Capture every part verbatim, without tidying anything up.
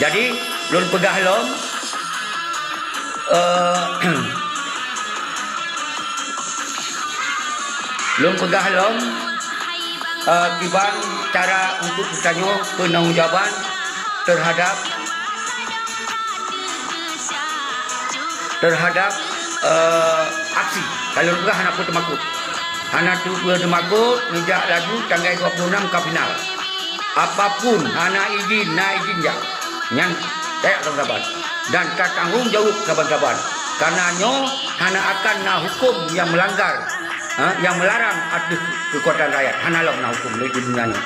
Jadi, lôn peugah lom, eh, lôn peugah lom, eh, kiban cara untuk geutanyoe peunanggung jawaban terhadap, terhadap, eh, aksi. Kalau lôn peugah hana peue teumakot. Hana peue teumakot, neujak laju tanggai dua puluh enam ka final. Apapun, hana izin, na izin jak. Nyan, tajak saban-saban. Dan tatanggong jaweueb saban-saban. Karena nyoe hana akan na huköm nyang meulanggar, ha, nyang meularang ateueh keukuatan rakyat. Hana lom na huköm di dunia nyoe.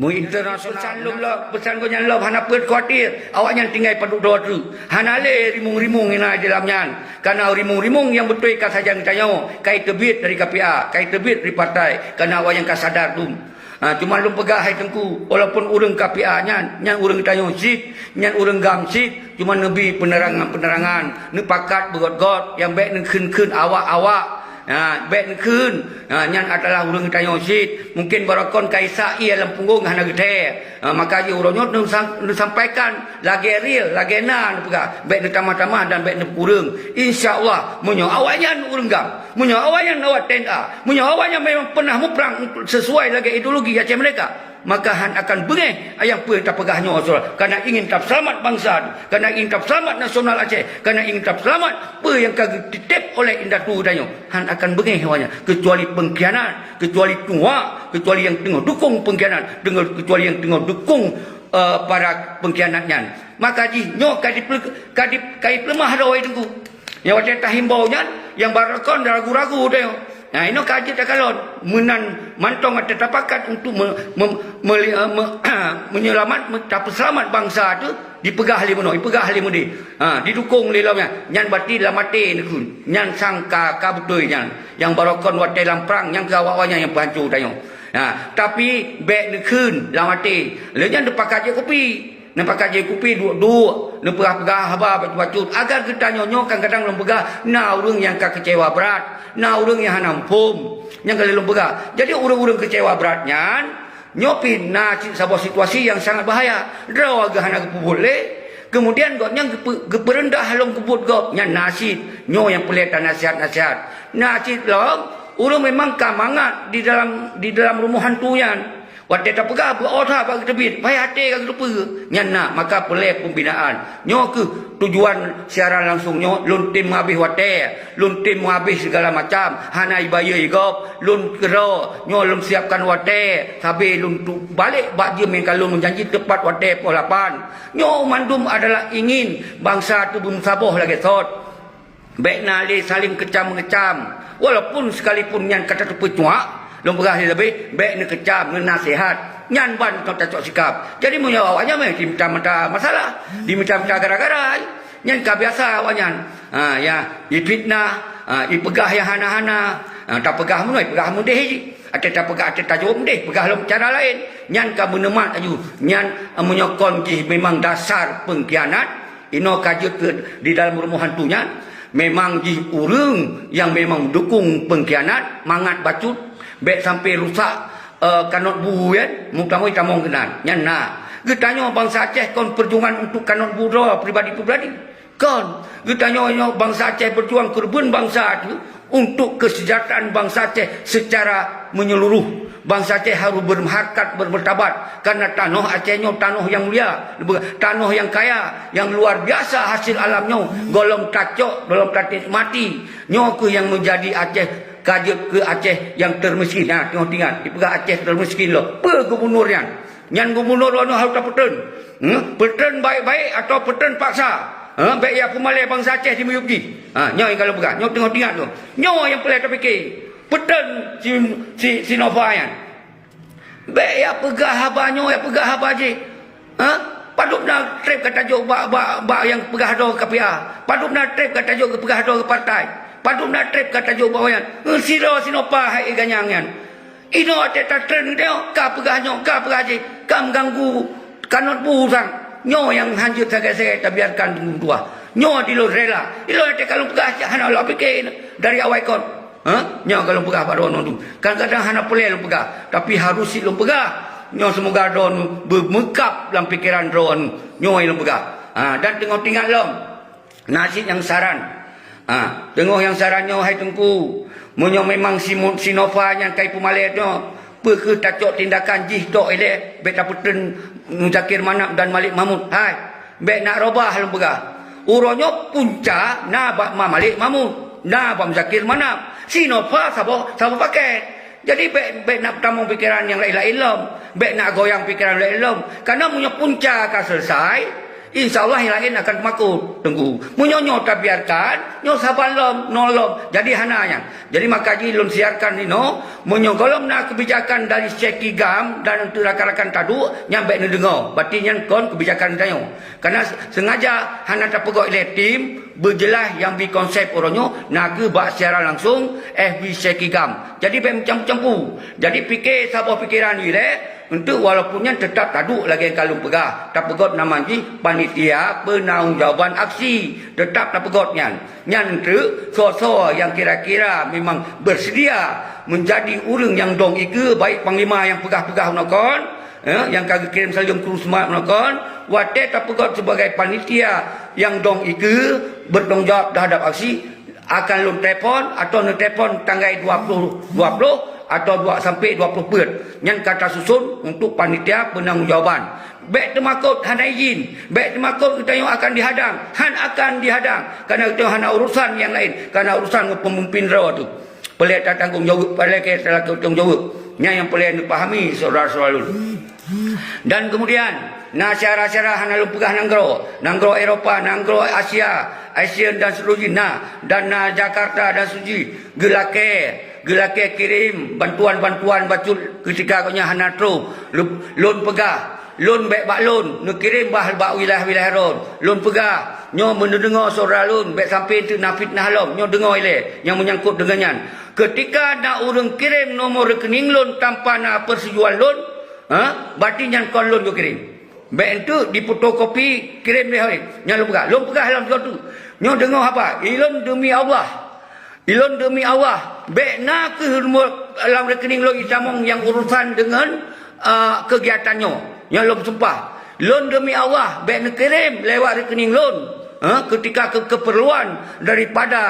Meu internasional. Peusan lom lom, peusan gobnyan lom hana peuet khawatir. Awaknyan tinggai padub droe treuk. Hana lé rimong-rimong nyang na di lam nyan. Karena rimong-rimong nyang beutôi ka sajan geutanyoe, ka iteubiet dari K P A, ka iteubiet dari partai. Karena awaknyan ka sadar dum. Ha, cuma lôn peugah hai Teungku, walaupun ureuëng K P A nyan, nyan ureuëng geutanyoe cit, nyan ureuëng GAM cit, cuma neubi peunerangan-peunerangan, neupakat beugöt-göt, nyang bék neukheun-kheun awak-awak. Ha, bék neukheun. Ha, nyan adalah ureuëng geutanyoe cit. Mungkin barokon ka isak ié lam punggong hana geuthée. Ha, maka jih uroe nyoe neusam-, neusampaikan lagée real, lagée na neupeugah. Bék neutamah-tamah dan bék neupeureueng. Insya Allah, meunyoe awaknyan ureuëng GAM, meunyoe awaknyan awak T N A, meunyoe awaknyan memang pernah muprang sesuai lagée ideologi Aceh Merdeka, maka han akan beungéh ayang peue tapeugah nyoe soe, karena ingin tapeuselamat bansa, karena ingin tapeuselamat nasional Aceh, karena ingin tapeuselamat peue nyang ka geutitép oleh indatu tanyoe. Han akan beungéh awaknyan, kecuali pengkhianat, kecuali tuha, kecuali nyang teungoh dukong pengkhianat, teungoh, kecuali nyang teungoh dukong, eh, para pengkhianat nyan. Maka jih nyoe ka diple-, ka di-, ka dipeuleumah droe Teungku. Nyang watée tahimbau nyan, nyang barokon ragu-ragu teuh. Nah, inoe ka jeuet takalon. Meunan mantong watée tapakat untuk me-, me-, meli-, eh, me-, menyelamat, me-, tapeuseulamat bansa tu, dipeugah lé meunoe, dipeugah lé meudéh. Ha, didukong lé lom nyan. Nyan berarti lam até neukheun. Nyan sang ka, ka beutôi nyan. Nyang barokon watée lam prang, nyang keu awak-awaknyan nyang peuhanco tanyoe. Ha, tapi bék neukheun lam até. Lé nyan teupakat jeuet kupi. Neupakat jeuet kupi duek-duek, neupeugah-peugah haba bacut-bacut. Agar geutanyoe nyoe kadang-kadang lôn peugah, na ureuëng nyang ka keucewa brat, na ureuëng nyang hana muphom. Nyang ka lôn peugah. Jadi ureuëng-ureuëng keucewa brat nyan, nyoe pih na cit saboh situasi nyang sangat bahaya. Droe geuh hana geupeubuet lé, kemudian gobnyan geupeu-, geupeureundah lom keubuet gob. Nyan na cit, nyoe nyang peureulée tanasihat-nasihat. Na cit lom, ureuëng memang ka mangat di dalam, di dalam rumoh hantu nyan. Watée tapeugah beu-o that bak geuteubiet, payah até ka geuteupeue. Nyan na, maka peureulée pembinaan. Nyoe kheueh tujuan siaran langsung nyoe, lôn tem meuhabéh watée, lôn tem meuhabéh sigala macam, hana ibayeue igob, lôn keudroe, nyoe lôn siapkan watée, sabe lôn tu-, balek bak jeuem nyang ka lôn meujanji teupat watée poh lapan. Nyoe mandum adalah ingin bansa teuh beumeusaboh lagée sot. Bék na lé saléng keucam-meukeujam, walaupun sekalipun nyan ka tateupeue cuak, lôn peugah lé leubeh, bék neukeucam, neunaseuhat. Nyan ban tacok sikap. Jadi meunyoe awaknyan meuh jimita-mita masalah, jimita-mita gara-gara, nyan ka biasa awaknyan. Ha, ya, jifitnah, ha, jipeugah nyang hana-hana, ha, tapeugah meunoe, peugah meudéh jih. Até tapeugah, até tajaweueb meudéh, peugah lom cara laén. Nyan ka meuneumat laju. Nyan, meunyoe kon jih memang dasar pengkhianat, inoe ka jeuet keu di dalam rumoh hantu nyan, memang jih ureuëng nyang memang dukong pengkhianat, mangat bacut, bék sampai rusak, eh, kanot bu nyan, meutamong tamong keunan. Nyan na. Geutanyoe bansa Aceh kon perjuangan untuk kanot bu droe pribadi-pribadi. Kon, geutanyoe nyoe bansa Aceh berjuang keureubeuen bansa tu untuk kesejahteraan bansa Aceh secara menyeluruh. Bansa Aceh harus berharkat, bermartabat, karena tanoh Aceh nyoe tanoh nyang mulia, tanoh nyang kaya, nyang luar biasa hasil alam nyoe, gohlom tacok, gohlom tanikmati. Nyoe kheueh nyang menjadi Aceh, ka jeuet keu Aceh nyang termiskin. Nah, teungoh ingat, dipeugah Aceh termiskin lom. Peue gubunur nyan? Nyan gubunur droeneuh harôh tapeutrön. Hmm? Peutrön baék-baék atawa peutrön paksa. Ha, bék ya peumalée bansa Aceh di miyueb jih. Ha, nyoe nyang ka lôn peugah. Nyoe teungoh ingat tu. Nyoe nyang peureulée tapike. Peutrön si, si, si Nova nyan. Bék ya peugah haba nyoe, ya peugah haba jih. Ha? Padub na treb ka tajok bak, bak, bak nyang peugah droe keu K P A. Padub na treb ka tajok keu peugah droe keu partai. Padub na treb ka tajok bak nyan. Sidroe si Nova hai ganyang nyan. Inoe watée tatrön geutanyoe, ka peugah nyoe, ka peugah jih, ka meuganggu kanot bu sang. Nyoe nyang hanjeuet sagai-sagai tabiarkan teungoh tuha. Nyoe di lôn rela. Di lôn watée ka lôn peugah cit hana lôn pike dari awai kon. Ha? Nyoe ka lôn peugah bak droeneuh tu. Kadang-kadang hana peureulée lôn peugah, tapi harôh cit lôn peugah. Nyoe seumoga droeneuh beumeukab lam pikeran droeneuh. Nyoe nyang lôn peugah. Ha, dan teungoh teuingat lom, na cit nyang saran. Ha, teungoh nyang saran nyoe, hai Teungku, meunyoe memang si Mu-, si Nova nyan ka ipeumalée nyoe, peu kheueh tacok tindakan jih tok ilée, bék tapeuteun Muzakir Manaf dan Malik Mahmud. Hai, bék nak robah lôn peugah. Uroe nyoe punca na bak Ma Malik Mahmud, na bak Muzakir Manaf. Si Nova saboh, saboh paket. Jadi bék, bék nak tamong pikeran nyang laén-laén lom. Bék nak goyang pikeran laén lom. Karena meunyoe punca ka selesai, insya Allah nyang laén akan teumakot, Teungku. Meunyoe nyoe tabiarkan, nyoe saban lom, nol lom. Jadi hana nyan. Jadi maka jih lôn siarkan inoe, meunyoe gohlom na keubijakan dari Syekh Kigam dan untuk rakan-rakan taduek, nyan bék neudeungoe. Berarti nyan kon keubijakan geutanyoe. Karena sengaja hana tapeugöt ilée tim, beujeulaih nyang bi konsep uroe nyoe na kheueh bak siaran langsung F B Syekh Kigam. Jadi bék meucampu-campu. Jadi pike saboh pikeran ilée, untuk walaupun nyan teutap taduek lagée nyang ka lôn peugah, tapeugöt nama jih panitia peunanggung jawaban aksi. Teutap tapeugöt nyan. Nyan untuk soe-soe nyang kira-kira memang bersedia menjadi ureuëng nyang dong ikeue, baik panglima nyang peugah-peugah unoe kon, eh, nyang ka geukirém saleuem keu Rusma unoe kon, watée tapeugöt sibagai panitia nyang dong ikeue, bertanggung jawab terhadap aksi, akan lôn telepon atau neutelepon tanggai dua ploh, dua ploh atau dua sampai dua ploh peuet. Nyan ka tasuson untuk panitia peunanggung jawaban. Bék teumakot hana izin, bék teumakot geutanyoe akan dihadang, han akan dihadang. Karena geutanyoe hana urusan nyang laén, karena urusan ngon peumimpin droe teuh. Peureulée tatanggong jaweueb, peureulée tatanggong jaweueb. Nyan nyang peureulée neupahami syedara-syedara lôn. Dan kemudian, na syedara-syedara hana lôn peugah nanggroe, nanggroe Eropa, nanggroe Asia, ASEAN dan seterusnya, na, dan na Jakarta dan seterusnya, geulakée, geulakée kirém bantuan-bantuan bacut ketika gobnyan hana troh. Lôn, lôn peugah, lôn bék bak lôn, neukirém bah bak wilayah-wilayah droe. Lôn peugah, nyoe meuneudeungoe syedara lôn, bék sampai teuk na fitnah lom, nyoe deungoe ilée nyang meunyangkot deungon nyan. Ketika na ureuëng kirém nomor rekening lôn tanpa na persetujuan lôn, ha, berarti nyan kon lôn geukirém. Bék enteuk difotokopi kirém lé hai. Nyan lôn peugah. Lôn peugah lom sigoe teuk. Nyoe deungoe haba, ilôn demi Allah. Ilôn demi Allah, bék na kheueh nomor lam rekening lôn itamong nyang urusan deungon, eh, keugiatan nyoe. Nyoe lôn sumpah. Lôn demi Allah, bék neukirém lewat rekening lôn, eh, ketika keu-, keperluan daripada,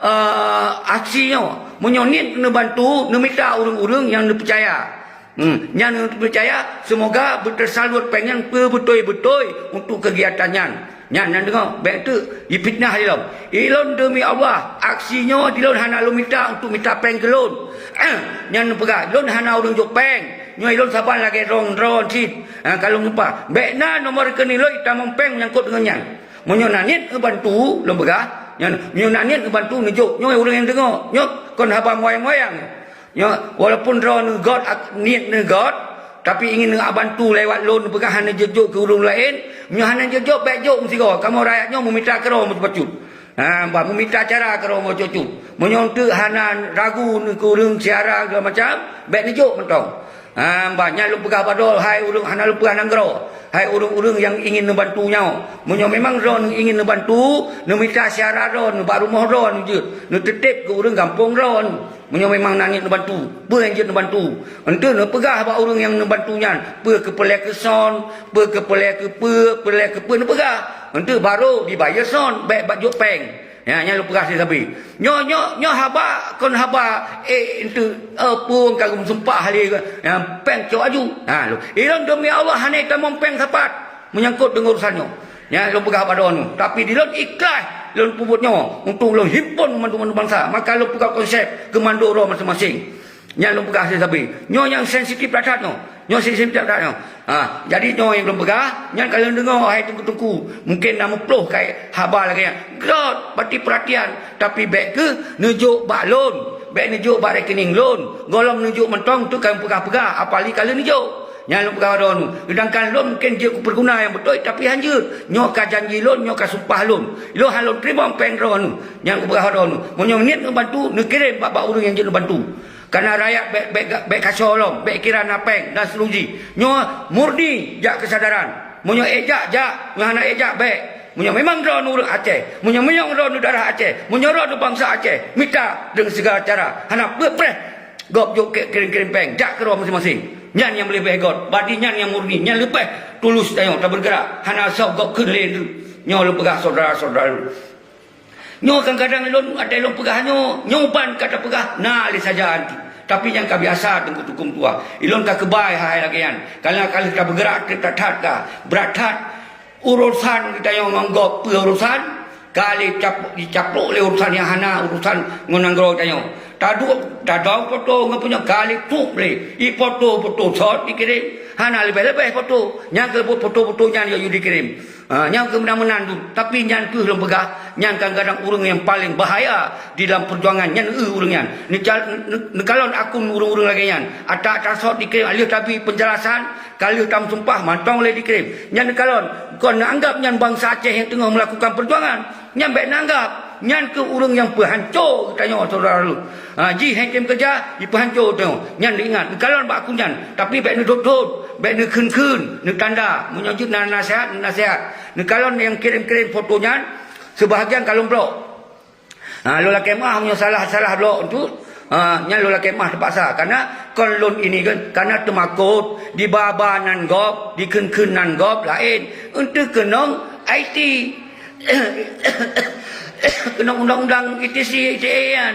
eh, aksi nyoe. Meunyoe niet neubantu, neumita ureuëng-ureuëng nyang neupeucaya. Hmm, nyan peucaya, seumoga beuteursalut péng nyan beubeutôi-beutôi untuk keugiatan nyan. Nyan, nyan deungoe, bék teuk jifitnah ilôn. Ilôn demi Allah, aksi nyoe dilôn hana lôn mita untuk mita péng keu lôn. Nyan peugah, lôn hana ureuëng jok péng. Nyoe ilôn saban lagée droe-droe cit. Ha, ka lôn sumpah, bék na nomor rekening lôn itamong péng menyangkot deungon nyan. Meunyoe na niet neubantu, lôn peugah, nyan, meunyoe na niet neubantu neujok, nyoe ureuëng nyang deungoe. Nyoe kon haba muayang-muayang. Nyoe, walaupun droeneuh göt ak-, niet neuh göt, tapi ingin neubantu lewat lôn, peugah hana jeuet jok keu ureuëng laén, meunyoe hana jeuet jok, bék jok meusigoe. Kamoe rakyat nyoe meumita keudroe meucut-meucut. Ha, bah meumita cara keudroe meucut-meucut. Meunyoe teuk hana ragu neuh keu ureuëng syedara segala macam, bék neujok mantong. Ha, bah nyan lôn peugah bak droe, hai ureuëng hana lôn peugah nanggroe. Hai ureuëng-ureuëng nyang ingin neubantu nyoe, meunyoe memang droeneuh ingin neubantu, neumita syedara droeneuh bak rumoh droeneuh jeuet, neuteutab keu ureuëng gampông droeneuh. Meunyoe memang na niet neubantu, peue nyang jeuet neubantu? Enteuk neupeugah bak ureuëng nyang neubantu nyan, peue keu peureulée keu son, peue keu peureulée keu peue, peureulée keu peue neupeugah. Enteuk barô dibayeue son, bék bak jok péng. Ya, nyan lôn peugah sabe-sabe. Nyoe, nyoe, nyoe haba, kon haba, eh, enteuk, eh, pun ka geumeusumpah lé, ya, péng cok aju. Ha, lôn. Ilôn demi Allah hana itamong péng sapat menyangkut deungon urusan nyoe. Nyan lôn peugah bak droeneuh. Tapi dilôn ikhlas lôn peubuet nyoe untuk lôn himpon banmandum bansa. Maka lôn peugah konsep keumando droe maséng-maséng. Nyan lôn peugah sabe-sabe. Nyoe nyang sensitif that-that nyoe. Nyoe sensitif that-that nyoe. Ha, jadi nyoe nyang lôn peugah, nyan ka lôn deungoe, hai teungku-teungku. Mungkin na meuploh kai haba lagée nyan. Göt, pati peuratian. Tapi bék kheueh neujok bak lôn. Bék neujok bak rekening lôn. Gohlom neujok mantong tu ka lôn peugah-peugah. Apalagi ka lôn neujok. Nyan lôn peugah droeneuh. Seudangkan lôn mungkin jeuet keu peuguna nyang beutôi, tapi han jeuet. Nyoe ka janji lôn, nyoe ka sumpah lôn. Lôn han lôn teurimong péng droeneuh. Nyan lôn peugah droeneuh. Meunyoe niet neubantu, neukirém bak, bak ureuëng nyang jeuet neubantu. Karena rakyat bék, bék, bék kaco lom, bék kira na péng dan seterusnya. Nyoe murni jak keusadaran. Meunyoe ék jak, jak, nyoe hana ék jak, bék. Meunyoe memang droeneuh ureuëng Aceh, meunyoe memang droeneuh darah Aceh, meunyoe droeneuh bansa Aceh, mita deungon segala cara, hana peuet preh gob jok keu kirém-kirém péng, jak keudroe maséng-maséng. Nyan nyang leubeh göt, berarti nyan nyang murni, nyan leubeh tulus tanyoe tabeugrak, hana soe göt kheun lé. Nyoe lôn peugah syedara-syedara lôn. Nyoe kadang-kadang lôn, ada lôn peugah nyoe, nyoe ban ka tapeugah, na lé sajan. Tapi nyang ka biasa teungku-teungku meutuah. Ilôn ka keubai hai lagée nyan. Karena ka lheueh tabeugrak that-that ka, brat that. Urusan geutanyoe ngon gob peue urusan? Ka lé cap-, jicaplok lé urusan nyang hana urusan ngon nanggroe tanyoe. Taduek, tadong foto ngon punyoe ka lé tup lé. Ifoto-foto sot dikirém. Hana leubeh-leubeh foto. Nyang keuh foto-foto nyan yue jikirém. Ha, nyang keuh meunan-meunan tu. Tapi nyan keuh lôn peugah, nyan kadang-kadang ureuëng nyang paleng bahaya di dalam peujuangan nyan, eu ureuëng nyan. Neucal-, ne-, neukalon akun ureuëng-ureuëng lagée nyan. Ata-ata sot dikirém, lheueh tabi peunjelasan, ka lheueh tameusumpah mantong lé dikirém. Nyan neukalon, kon neuanggab nyan bansa Aceh nyang teungoh meulakukan peujuangan. Nyan bék neuanggab. Nyan keuh ureuëng nyang peuhanco geutanyoe, syedara lôn. Ha, jih hana tem keureuja, jipeuhanco geutanyoe. Nyan neuingat, neukalon bak akun nyan. Tapi bék neudhôt-dhôt, bék neukheun-kheun, neutanda. Meunyoe jeuet na naseuhat, neunaseuhat. Neukalon nyang kirém-kirém foto nyan, seubahagian ka lôn blok. Ha, lôn lakée meuáh meunyoe salah-salah blok tu, ha, nyan lôn lakée meuáh teupaksa. Karena kon lôn ini kan, karena teumakot, dibaba nan gob, dikheun-kheun nan gob, laén. Eunteuk keunong I T. Keunong undang-undang I T C, I T E nyan.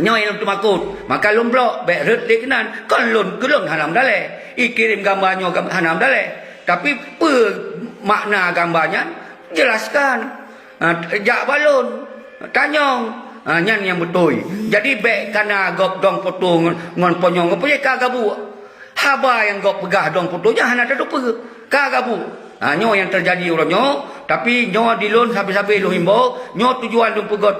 Nyoe nyang lôn teumakot. Maka lôn blok, bék rhot lé keunan. Kon lôn, keu lôn hana meudalée. Ikirém gamba nyoe gam-, hana meudalée. Tapi peue makna gamba nyan? Jelaskan. Ha, jak bak lôn, tanyong. Ha, nyan nyang beutôi. Jadi bék kana gob dong foto ngon, ngon ponyong, ngon ponyong ka gabuek. Haba nyang gob peugah dong foto nyan hana tateupeue. Ka gabuek. Ha, nyoe nyang teujadi uroe nyoe, tapi nyoe di lôn sabe-sabe lôn himbau, nyoe tujuan lôn peugöt,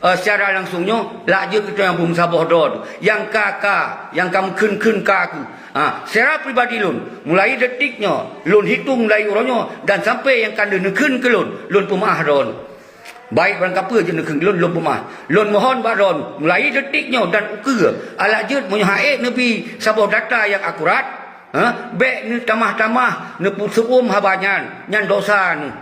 eh, secara langsung nyoe, laju geutanyoe beumeusaboh droe. Nyang ka, ka, nyang ka meukheun-kheun ka aku. Ha, secara pribadi lôn, mulai detik nyoe, lôn hitong mulai uroe nyoe dan sampai nyang ka lheueh neukheun keu lôn, lôn peumeuáh droe. Baik barang kapeue jeuet neukheun lôn, lôn peumeuáh. Lôn mohon bak droe, mulai detik nyoe dan ukeue, alah jeuet meunyoe han ék neubi saboh data nyang akurat, ha, bék neutamah-tamah neupeuseu'uem haba nyan, nyan dosa neuh.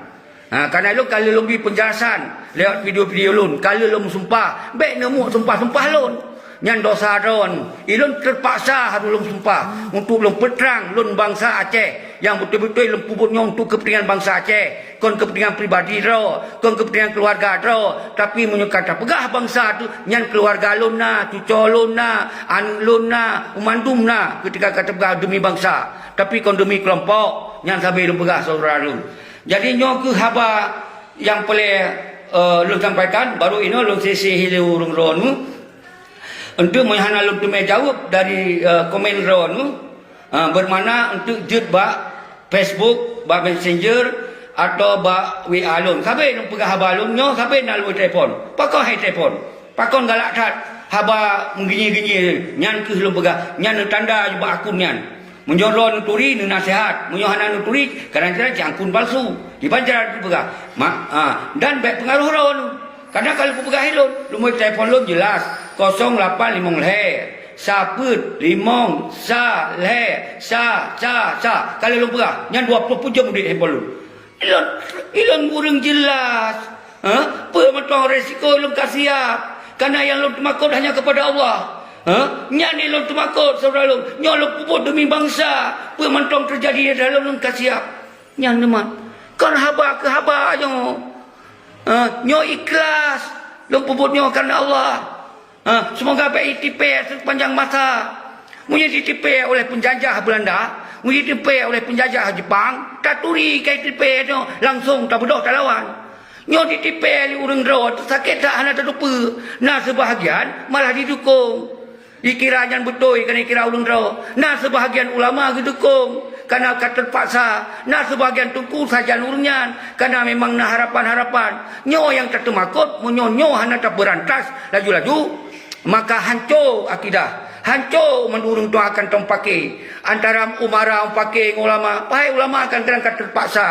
Ha, kana lôn ka lheueh lôn bi peunjelasan lewat video-video lôn, ka lheueh lôn meusumpah, bék neumuek sumpah-sumpah lôn. Nyan dosa droe. Ilôn teupaksa harôh lôn sumpah untuk lôn peutrang lôn bansa Aceh nyang beutôi-beutôi lôn peubuet nyoe untuk keupeuntengan bansa Aceh, kon keupeuntengan pribadi droe, kon keupeuntengan keuluwarga droe, tapi meunyoe ka tapeugah bansa tu, nyan keuluwarga lôn na, cucoe lôn na, aneuk lôn na, mandum na, keutika ka tapeugah deumi bansa, tapi kon deumi keulompok, nyan sabe lôn peugah syedara lôn. Jadi nyoe keuh haba nyang peureulée, eh, lôn sampaikan, barô inoe lôn sisih lé ureuëng droeneuh. Eunteuk meunyoe hana lôn teumé jaweueb dari, eh, komen droeneuh, eh, beumakna eunteuk jeuet bak Facebook, bak Messenger, atawa bak W A lôn. Sabe lôn peugah haba lôn nyoe, sabe na lôn telepon. Pakon hai telepon? Pakon galak that haba meugeunyie-geunyie nyan keuh lôn peugah, nyan neutanda bak akun nyan. Meunyoe droe neuturi, neunaseuhat. Meunyoe hana neuturi, kadang-kadang cit akun palsu. Diban cara teupeugah. Ma-, ha, dan bék peungaroh droe. Kadang ka lheueh kupeugah lé lôn, nomor telepon lôn jeulaih, kosong lapan limong lhée, sa peuet, limong, sa, lhée, sa, sa, sa. Ka lheueh lôn peugah, nyan dua ploh peuet jeuem udeb handphone lôn. Ilôn, ilôn ureuëng jeulaih. Ha? Peue mantong resiko lôn ka siab. Karena nyang lôn teumakot hanya kepada Allah. Ha? Nyan ilôn teumakot, syedara lôn. Nyoe lôn peubuet demi bansa. Peue mantong teujadi di dalam lôn ka siab. Nyan teuma. Kon haba keu haba nyoe. Ha? Nyoe ikhlas. Lôn peubuet nyoe karena Allah. Ha, semoga bék jitipée sepanjang masa. Meunyoe jitipée oleh peunjajah Beulanda, meunyoe jitipée oleh peunjajah Jepang, taturi ka jitipée nyoe langsong tabeudôh talawan. Nyoe jitipée lé ureuëng droe teusakét that hana tateupeue. Na seubahagian malah jidukong. Jikira nyan beutôi kana jikira ureuëng droe. Na seubahagian ulama geudukong kana ka teupaksa. Na seubahagian teungku sajan ureuëng nyan kana memang na harapan-harapan. Nyoe nyang tateumakot, meunyoe nyoe hana tabeurantas laju-laju, maka hanco akidah, hanco mandum ureuëng tuha akan tom pake. Antara umara, tom pake ngon ulama, pahai ulama kan kadang ka teupaksa,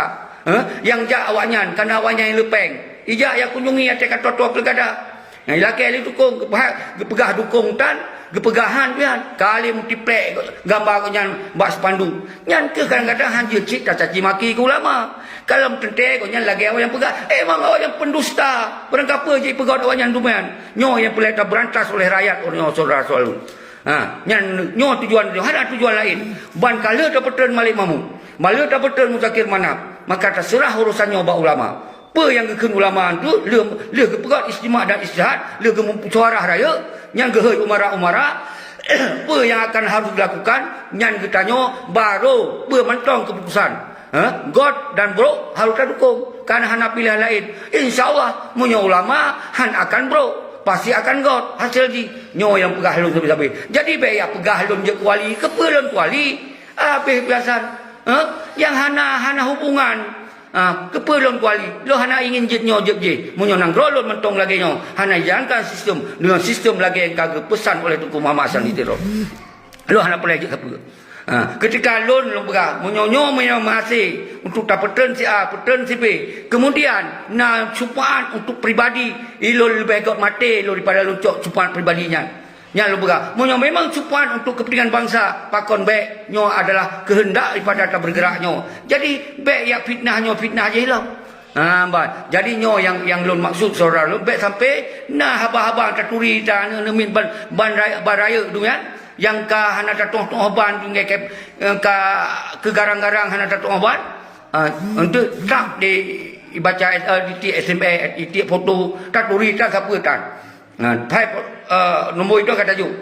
eh, nyang jak awaknyan, karena awaknyan nyang leupeng. Ijak jak kunjungi até ka tua-tua pilkada. Nyang ilakée lé dukong, geupeugah, geupeugah dukong tan, geupeugah han pian. Ka lé meutiplek gamba gobnyan bak spanduk. Nyan keuh kadang-kadang han jeuet cit tacaci maki keu ulama. Kalau meuteuntée gobnyan lagée awaknyan peugah, "Eh, memang awaknyan pendusta, barang kapeue jih peugah awaknyan duman." Nyoe nyang peureulée tabeurantas oleh rakyat, oh nyoe syedara-syedara lôn. Ha, nyan nyoe tujuan, hana tujuan laén. Ban ka lheueh tapeutrön Malik Mahmud, ban lheueh tapeutrön Muzakir Manaf, maka taseurah urosan nyoe bak ulama. Peue nyang geukheun ulama tu, lheueh, lheueh geupeugöt ijtima dan ijtihad, lheueh geumeusyuarah rayeuk, nyang geuhôi umara-umara, peue nyang akan harôh dilakukan, nyan geutanyoe barô peue mantong keuputusan. Ha? Göt dan brôk harôh tadukong. Kan hana piléh laén. Insya Allah, meunyoe ulama han akan brôk, pasti akan göt hasé jih. Nyoe nyang peugah lôn sabe-sabe. Jadi, bèk ya peugah lôn jeuet kuali. Keupeue lôn kuali? Abéh biasa. Ha? Nyang hana, hana hubungan. Ha? Keupeue lôn kuali? Lôn hana ingin jeuet nyoe jeuet jih. Meunyoe nanggroe lôn mantong lagèe nyoe, hana jalankan sistem deungon sistem lagèe nyang ka geupeusan oleh Teungku Muhammad Hasan di Tiro. Lôn hana peureulèe jeuet sapeue. Ha, keutika lôn, lôn peugah, meunyoe nyoe, meunyoe meuhasé untuk tapeutrön si A, peutrön si B, kemudian na syufaat untuk pribadi, ilôn leubeh göt maté lôn daripada lôn cok syufaat pribadi nyan. Nyan lôn peugah, meunyoe memang syufaat untuk kepentingan bangsa, pakon bèk, nyoe adalah keuheundak daripada tabeurgeurak nyoe. Jadi, bèk ya fitnah nyoe, fitnah jih lom. Ha, ban. Jadi nyoe nyang, nyang lôn maksud syedara lôn, bèk sampai na haba-haba taturi ta neumiet ban, ban ray-, ban rayeuk tu nyan, nyang ka hana tatuoh-tuoh ban tu nyan, eh, ka keugarang-garang hana tatuoh ban. Ha, untuk tak di, dibaca, eh, di tiek S M S, di tiek foto, taturi ta sapeue tan. Ha, hai, eh, nombor itu ka tajok.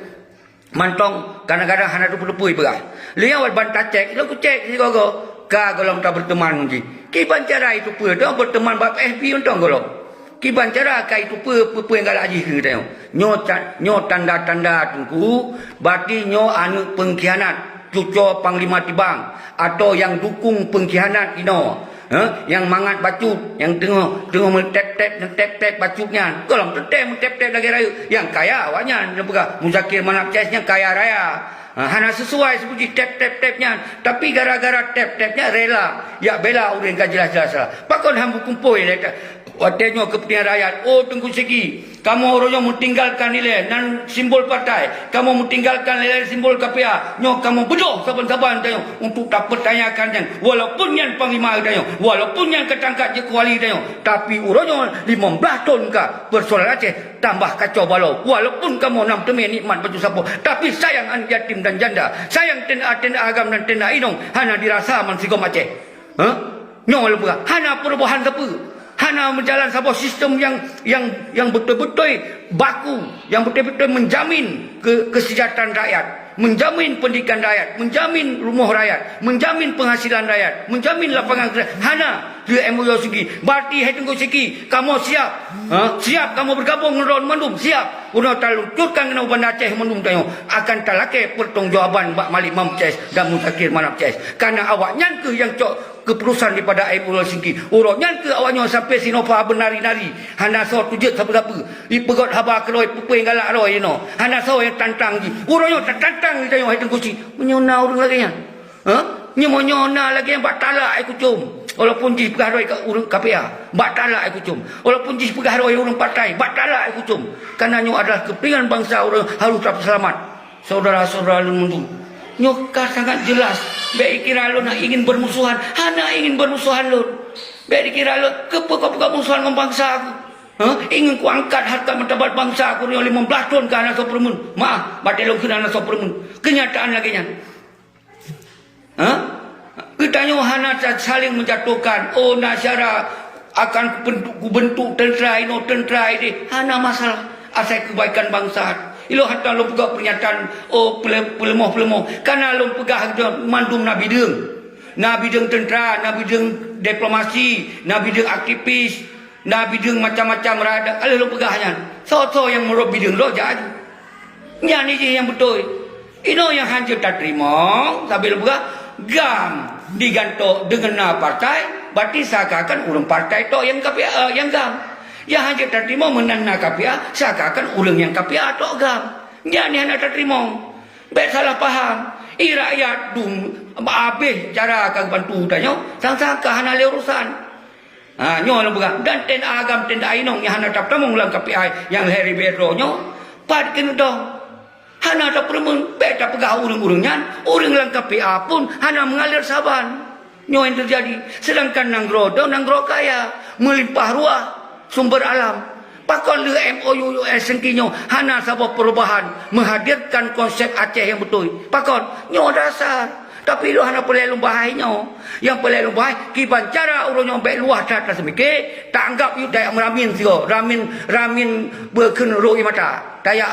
Mantong kadang-kadang hana teupeue-teupeue peugah. Lheueh nyan ban tacèk, lôn kucèk sigoe-goe. Ka gohlom tabeurteuman ngon jih. Kiban cara itu peue teuh beurteuman bak F B mantong gohlom. Kiban cara ka itu peue, peue-peue nyang galak jih keu geutanyoe. Nyoe ta-, nyoe tanda-tanda teungku, berarti nyoe aneuk peungkhianat, cucoe Panglima Tibang, atau nyang dukung peungkhianat inoe. Ha? Nyang mangat bacut, nyang teungoh, teungoh meutép-tép, meutép-tép bacut nyan. Gohlom teuntèe meutép-tép lagèe rayeuk. Nyang kaya awaknyan, nyang peugah Muzakir Manaf C S nyan kaya raya. Ha, hana sisuai seubeujih tép-tép-tép nyan. Tapi gara-gara tép-tép nyan rela jak bela ureueng ka jeulaih-jeulaih salah. Pakon han beukumpôi lé ta-, watèe nyoe keupeuntengan rakyat. Oh, Teungku Syeki, kamoe uroe nyoe meutinggalkan ilèe nan simbol partai, kamoe meutinggalkan ilèe simbol K P A. Nyoe kamoe beudôh saban-saban tanyoe untuk tapeutanyakan nyan. Walaupun nyan panglima tanyoe, walaupun nyan ka tangkat jeuet kuali tanyoe, tapi uroe nyoe limong blaih thon ka, peusoalan Aceh tambah kacau balau. Walaupun kamoe nam teumé nikmat baju sapoh, tapi sayang aneuk yatim dan janda, sayang T N A, T N A agam dan T N A inong hana dirasa ban sigom Aceh. Ha? Nyoe lôn peugah, hana perubahan sapeue. Hana meujalan saboh sistem nyang, nyang, nyang beutôi-beutôi baku, nyang beutôi-beutôi menjamin ke-, kesejahteraan rakyat, menjamin pendidikan rakyat, menjamin rumoh rakyat, menjamin penghasilan rakyat, menjamin lapangan kerja. Hana, di M O U sigi. Berarti hai Teungku Syeki, kamoe siap. Ha? Siap kamoe bergabung ngon droe mandum, siap. Uroe nyoe taluncurkan keunoe Banda Aceh mandum tanyoe akan talakèe pertanggungjawaban bak Malik Mahmud C S dan Muzakir Manaf C S. Karena awaknyan keuh nyang cok keuputusan daripada M O U Helsinki. Uroe nyan keuh awaknyoe sampai Sinova bernari-nari. Hana soe tujeuet sapeue-sapeue. Ipeugöt haba keudroe, peue-peue nyang galak droe inoe. Hana soe nyang tantang jih. Uroe nyoe tatantang tanyoe hai Teungku Syeki. Meunyoe na ureueng lagèe nyan. Ha? Nyoe meunyoe na lagèe nyan bak talak ai kucom. Walaupun jih peugah droe ka ureueng K P A, bak talak ai kucom. Walaupun jih peugah droe ureueng partai, bak talak ai kucom. Karena nyoe adalah keupeuntengan bansa ureueng harôh tapeuseulamat. Syedara-syedara lôn mandum, nyoe ka sangat jelas. Bèk dikira lôn ingin bermusuhan. Hana ingin bermusuhan lôn. Bèk dikira lôn, keupeue kapeugah musuhan ngon bansa ku? Ha? Ingin kuangkat harkat martabat bansa ku nyoe limong blaih thon ka hana soe peureumeun. Maaf, batèe lôn kheun hana soe peureumeun. Keunyataan lagèe nyan. Ha? Geutanyoe hana ta-, saling menjatuhkan. Oh, na syedara akan kubentuk, kubentuk teuntera inoe, teuntera idéh. Hana masalah. Asai keubaikan bansa. Ilôn hantom lôn peugah peunyatan, oh, peule-, peuleumah-peuleumah. Kana lôn peugah mandum na bideueng. Na bideueng teuntera, na bideueng diplomasi, na bideueng aktivis. Na bideueng macam-macam rada, ka lheueh lôn peugah nyan. Soe-soe nyang meurot bideueng droe jak aju. Nyan jih nyang beutôi. Inoe nyang hanjeuet tateurimong, sabé lôn peugah, GAM digantok deungon na partai, berarti seakan-akan ureueng partai tok nyang K P A, eh, nyang GAM. Nyang hanjeuet tateurimong meunan na K P A, seakan-akan ureueng nyang K P A tok GAM. Nyan nyang hana tateurimong. Bèk salah paham. I rakyat dum abéh cara ka geubantu tanyoe, sang-sang ka hana lé urosan. Ha, nyoe lôn peugah. Dan T N A agam, T N A inong nyang hana tapeutamong lam K P A nyang lhèe ribèe droe nyoe, pat keuneuk dong? Hana tapeureumeun, bèk tapeugah ureueng-ureueng nyan, ureueng lam K P A pun hana meungalir saban. Nyoe nyang teujadi. Seudangkan nanggroe droe nanggroe kaya, meulimpah ruah sumber alam. Pakon lheueh M O U U S Sengki nyoe hana saboh perubahan menghadirkan konsep Aceh nyang beutôi? Pakon? Nyoe dasar. Tapi lôn hana peureulée lôn bahas nyoe. Nyang peureulée lôn bahas, kiban cara ureuëng nyoe bék luwah that taseumike, taanggab yue tajak meuramin sigoe, ramin, ramin beukheun rhot ie mata. Tajak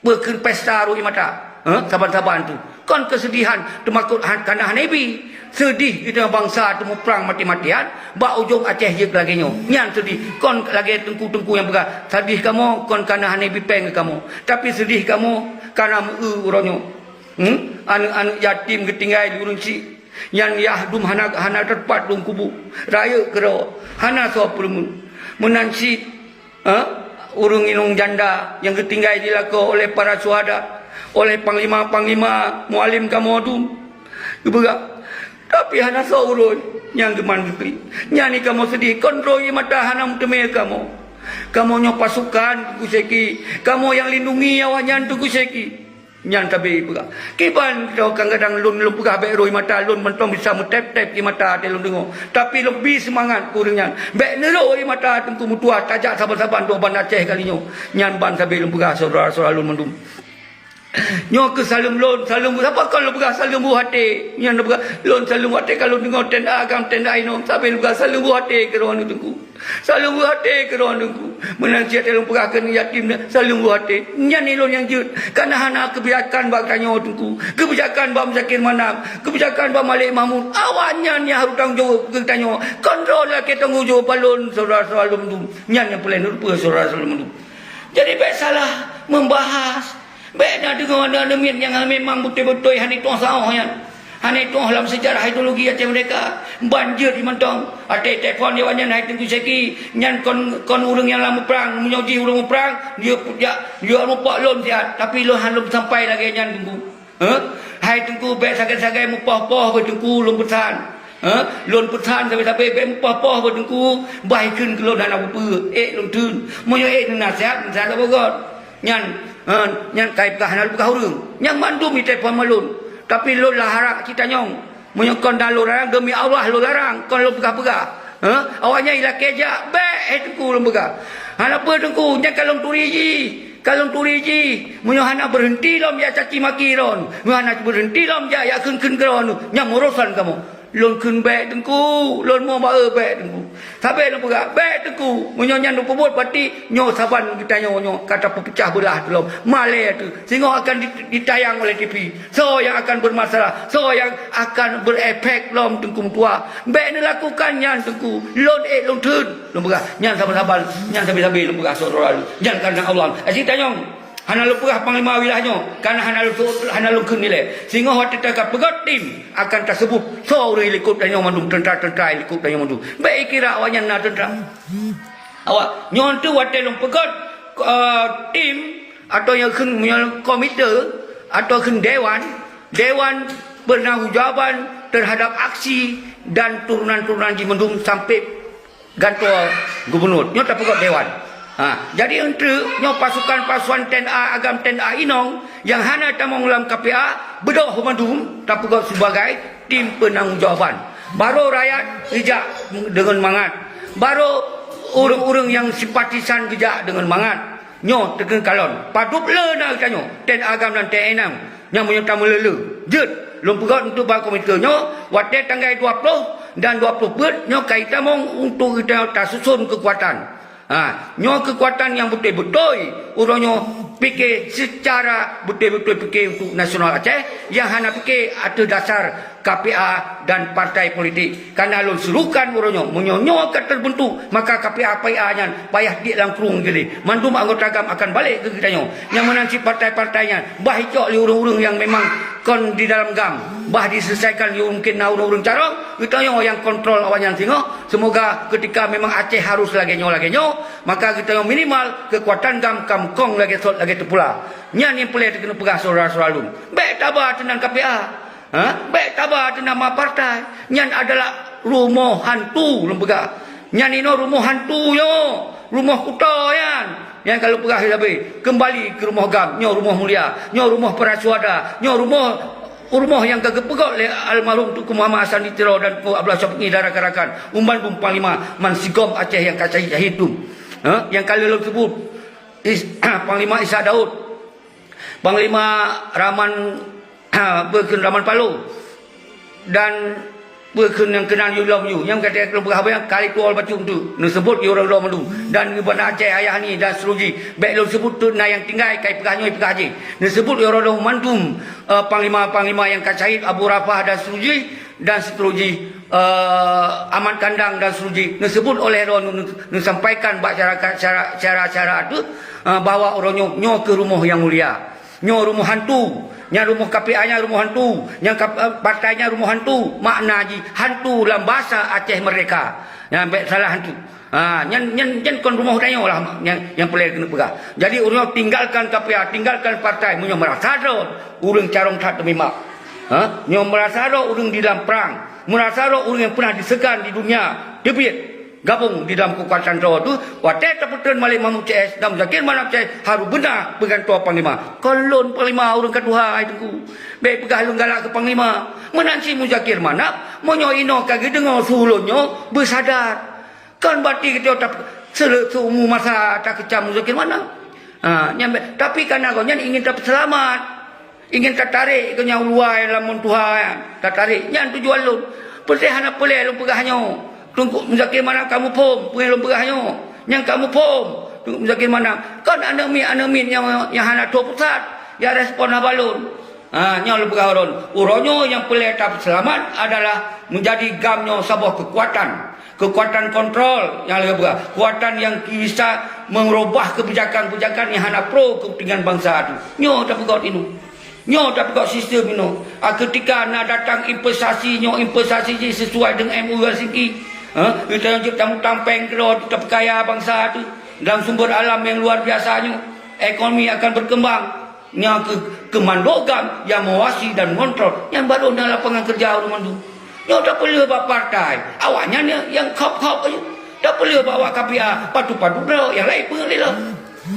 beukheun pesta rhot ie mata, eh, saban-saban tu. Kon keuseudihan teumakot han-, kana hana ibi. Seudeh geutanyoe bansa teumuprang maté-matéan, bak ujong Aceh jeuet lagée nyoe. Nyan seudeh. Kon lagée teungku-teungku nyang peugah, seudeh kamoe kon kana hana ibi péng keu kamoe. Tapi seudeh kamoe kana meu-eu uroe nyoe. Hmm? Aneuëk-aneuëk yatim geutinggai di ureuëng chik. Nyan yah dum hana, hana teupat lôn kubu. Rayeuk keudroe. Hana soe peureumeun. Meunan cit, Ha? Ureuëng inong janda nyang geutinggai di lakoe oleh para syuhada, oleh panglima-panglima mualim kamoe dum geupeugah. Tapi hana soe uroe nyang geuman geuklik. Nyan kamoe seudeh, kon rhot ie mata hana meuteumé kamoe. Kamoe nyoe pasukan Teungku Syeki, kamoe nyang lindungi awaknyan Teungku Syeki. Nyan sabe peugah. Kiban kadang-kadang lôn, lôn peugah bék rhot ie mata, lôn mantong bisa meutép-tép ie mata até lôn deungoe. Tapi lôn bi seumangat keu ureuëng nyan. Bék neurhot ie mata Teungku meutuah tajak saban-saban dua ban Aceh kali nyoe. Nyan ban sabe lôn peugah syedara-syedara lôn mandum. Nyoe keuh saleuem lôn, saleuem sapa kon lôn peugah saleuem buet até. Nyan lôn peugah lôn saleuem buet até ka lôn deungoe tenda agam tenda inong. Sabe lôn peugah saleuem buet até keu droeneuh Teungku. Saleuem buet até keu droeneuh Teungku. Meunan cit lôn peugah keu yatim nyan, saleuem buet até. Nyan ilôn nyang jeuet. Kana hana keubijakan bak tanyoe Teungku. Keubijakan bak Muzakir Manaf, keubijakan bak Malik Mahmud. Awaknyan nyang harôh tanggong jaweueb keu tanyoe. Kon droe lakée tanggong jaweueb bak lôn, syedara-syedara lôn mandum. Nyan nyang peureulée neureupeue syedara-syedara lôn mandum. Jadi bék salah membahas. Bék na deungoe aneuk-aneuk miet nyang memang beutôi-beutôi hana tueng sahoh nyan. Hana tueng lam seujarah ideologi Aceh Merdeka. Ban jeuet jimantong. Até telepon di awaknyan hai Teungku Syeki, nyan kon, kon ureuëng nyang lam muprang. Meunyoe jih ureuëng muprang, dia jak, dia mupok lôn siat. Tapi lôn hana lôn sampai lagée nyan Teungku. Heh? Hai Teungku, bék sagai-sagai mupoh-poh bak Teungku lôn peusan. Heh? Lôn peusan sabe-sabe bék mupoh-poh bak Teungku, bah ikheun keu lôn hana peue-peue, ék lôn theun. Meunyoe ék neunasihat, neunasihat saboh göt. Nyan, heh, nyan kai peugah hana lôn peugah ureuëng. Nyang mandum iteupon ma lôn. Tapi lôn lah harab cit tanyong. Meunyoe kon dan lôn larang, demi Allah lôn larang, kon lôn peugah-peugah. Heh? Awaknyan ilakée jak, bék hai Teungku lôn peugah. Hana peue Teungku, nyan ka lôn turi jih. Ka lôn turi jih, meunyoe hana beureunti lom jak caci maki droen, meunyoe hana beureunti lom jak, jak kheun-kheun keu droen, nyan urosan kamoe. Lôn kheun bék Teungku, lôn mo ba-e bék Teungku. Sabe lôn peugah, bék Teungku, meunyoe nyan lôn peubuet, berarti nyoe saban geutanyoe nyoe ka tapeupeucah beulah teulom. Malée teuh, singoh akan di-, ditayang oleh T V. Soe nyang akan bermasalah, soe nyang akan berefek lom Teungku meutuah. Bék neulakukan nyan Teungku, lôn ék lôn theun. Lôn peugah, nyan saban-saban, nyan sabe-sabe lôn peugah syedara lôn. Nyan kareuna Allah. Aci tanyong, hana lôn peugah panglima wilayah nyoe, kareuna hana lôn, hana lôn kheun ilée. Singoh watée ka tapeugét tim, akan taseubut soe ureuëng likot tanyoe mandum, teuntra-teuntra likot tanyoe mandum. Bék ikira awaknyan na teuntra. Awak, nyoe teuk watée lôn peugét, eh, tim, atau nyang kheun, nyang komite, atau kheun dewan, dewan pertanggungjawaban terhadap aksi dan turunan-turunan jih mandum sampai gantoe gubernur. Nyoe tapeugét dewan. Ha, jadi eunteuk nyoe pasukan-pasukan T N A agam T N A inong nyang hana tamong lam K P A, beudôh mandum tapeugét sibagai tim peunanggung jawaban. Barô rakyat geujak deungon mangat. Barô ureuëng-ureuëng nyang simpatisan geujak deungon mangat. Nyoe teukeun kalon. Padub le na geutanyoe, T N A agam dan T N A inong. Nyang meunyoe tameuleuleue, jeuet lôn peugét untuk bak komite nyoe, watée tanggai dua ploh dan dua ploh peuet nyoe ka itamong untuk geutanyoe tasuson keukuatan. Ha, nyoe keukuatan nyang beutôi-beutôi uroe nyoe pike seucara beutôi-beutôi pike untuk nasional Aceh, nyang hana pike ateueh dasar K P A dan partai politik. Kareuna lôn serukan uroe nyoe, meunyoe nyoe ka teubeuntuk, maka K P A P I A nyan payah diek lam krueng keudeh. Mandum anggota agam akan balek keu geutanyoe. Nyang meunan cit partai-partai nyan, bah icok lé ureuëng-ureuëng nyang memang kon di dalam gam, bah diselesaikan lé mungken na ureuëng-ureuëng carông, geutanyoe nyang kontrol awaknyan singoh. Semoga ketika memang Aceh harus lagée nyoe, lagée nyoe, maka geutanyoe minimal keukuatan gam ka meukong lagée sot lagée teupula. Nyan nyang peureulée teukeun peugah syedara-syedara lôn. Bék taba teunan K P A. Ha? Bék taba teuh nama partai. Nyan adalah rumoh hantu lôn peugah. Nyan inoe rumoh hantu nyoe, rumoh kuto nyan. Nyan ka lôn peugah sabe, keumbali keu rumoh gam, nyoe rumoh mulia, nyoe rumoh para syuhada, nyoe rumoh, rumoh nyang ka geupeugét lé almarhum Teungku Muhammad Hasan di Tiro dan Teungku Abdullah Syafi'i dan rakan-rakan, umban bum panglima man sigom Aceh nyang ka syahid-syahid tu. Eh, nyang ka lheueh lôn seubut, Is-, Panglima Ishak Daud, Panglima Raman, bukon Raman Paloh, dan bukon nyang keunan yue lom yue. Nyang ka lôn peugah haba nyang kali tuwoe bacut tu. Neuseubut yue droe mandum. Dan ngon Banda Aceh ayah nyoe dan seterusjih. Bèk lôn seubut teuk na nyang tinggai, ka ipeugah nyoe ipeugah jih. Neuseubut yue droe mandum, eh, panglima-panglima nyang ka syahid, Abu Rafah dan seterusjih, dan seterusjih, eh, Ahmad Kandang dan seterusjih. Neuseubut oleh droe neu-, neu-, neusampaikan bak syarakat, syara-, syara-syara tu, eh, bahwa uroe nyoe, nyoe keuh rumoh nyang mulia. Nyoe rumoh hantu, nyang rumoh K P A nyan rumoh hantu, nyang kap-, eh, partai nyan rumoh hantu. Makna jih hantu lam bahasa Aceh Merdeka. Nyan bèk salah hantu. Ha, nyan, nyan, nyan kon rumoh tanyoe lah nyang, nyang peureulèe keuneuk peugah. Jadi, ureueng tinggalkan K P A, tinggalkan partai, meunyoe meurasa droe ureueng carông that teumeuimak. Ha? Nyoe meurasa droe ureueng di dalam prang, meurasa droe ureueng nyang peunah disegan di dunia, teubiet. Gabong di dalam keukuatan droe tu, watèe tapeutreun Malik Mahmud C S dan Muzakir Manaf C S harôh beuna peugantoe panglima. Kon lôn panglima ureueng ka tuha, hai Teungku. Bèk peugah lôn galak keu panglima. Meunan cit Muzakir Manaf, meunyoe inoe ka geudeungoe su lôn nyoe, beusadar. Kon berarti geutanyoe tap-, seu-, seumu masa takeucam Muzakir Manaf. Ha, nyan bèk. Tapi kareuna gobnyan ingin tapeuseulamat. Ingin tatarek geuh nyang u luwa lam mon tuha nyan, tatarek. Nyan tujuan lôn. Peureulèe hana peureulèe lôn peugah nyoe. Teungku Muzakir Manaf ka muphom peue nyang lôn peugah nyoe. Nyang ka muphom Teungku Muzakir Manaf. Kon aneuk miet-aneuk miet nyang, nyang hana tho pusat nyang respon haba lôn. Ha, nyoe lôn peugah droen. Uroe nyoe nyang peureulèe tapeuseulamat adalah meujadi GAM nyoe saboh keukuatan. Keukuatan kontrol nyang lagèe peugah, keukuatan nyang bisa meurubah keubijakan-keubijakan nyang hana pro keupeuntingan bansa tu. Nyoe tapeugöt inoe. Nyoe tapeugöt sistem inoe. A, keutika na datang investasi nyoe, investasi jih sesuai deungon M O U Helsinki. Ha? Geutanyoe jeuet tamutang péng keudroe tapeukaya bansa tu. Dalam sumber alam nyang luar biasa nyoe, ekonomi akan berkembang. Nyan keuh keumando GAM nyang meuwasi dan ngontrol. Nyan barô na lapangan keureuja ureueng mandum. Nyoe tapeulheueh bak partai, awaknyan nyang, nyang khop-khop ayue. Tapeulheueh bak awak K P A, padub-padub droe, nyang laén peue lé lom.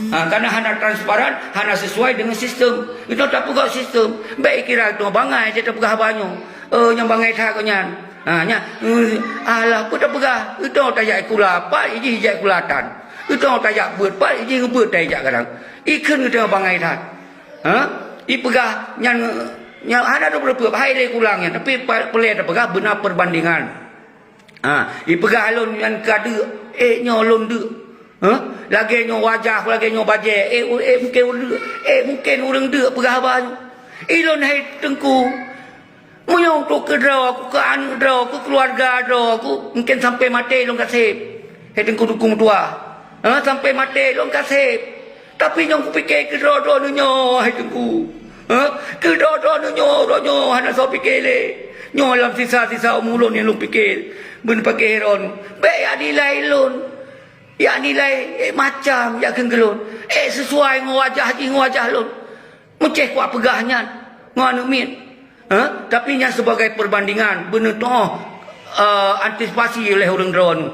Ha, kareuna hana transparan, hana sesuai deungon sistem. Geutanyoe tapeugöt sistem, bèk ikira geutanyoe bangai, tapeugah haba nyoe. Eh, nyang bangai that gobnyan. Ha, nyan, eh, alah, peue tapeugah? Geutanyoe tajak sikula, pat jih jak sikula tan. Geutanyoe tajak beuet, pat jih ngon beuet tajak kadang. Ikheun geutanyoe bangai that. Ha? Ipeugah nyan, nyan hana teupeue-peue, hai lé kulang nyan, tapi pa-, peureulèe tapeugah beuna peubandingan. Ha, ipeugah lôn nyan ka deuk, ék nyoe lôn deuk. Ha? Lagèe nyoe wajah, lagèe nyoe bajèe, ék u-, ék mungken ureueng, ék mungken ureueng deuk peugah haba nyoe. Ilôn hai Teungku, meunyoe untuk keu droe, keu aneuk droe, keu keuluwarga droe, mungken sampoe maté lôn ka sép. Hai Teungku dukung tuha. Ha, sampoe maté lôn ka sép. Tapi nyang kupike keu droe-droe neunyoe, hai Teungku. Ha? Keu droe-droe neunyoe, droeneuh nyoe hana soe pike lé. Nyoe lam sisa-sisa umu lôn nyang lôn pike. Beuneupaké droeneuh. Bèk jak nilai lôn. Jak nilai, eh, macam jak kheun keu lôn. Eh, sesuai ngon wajah jih, ngon wajah lôn. Meucéh kuat peugah nyan ngon aneuk miet. Ha? Tapi nyan sebagai perbandingan, beuneutoh, eh, antisipasi oleh ureueng droeneuh.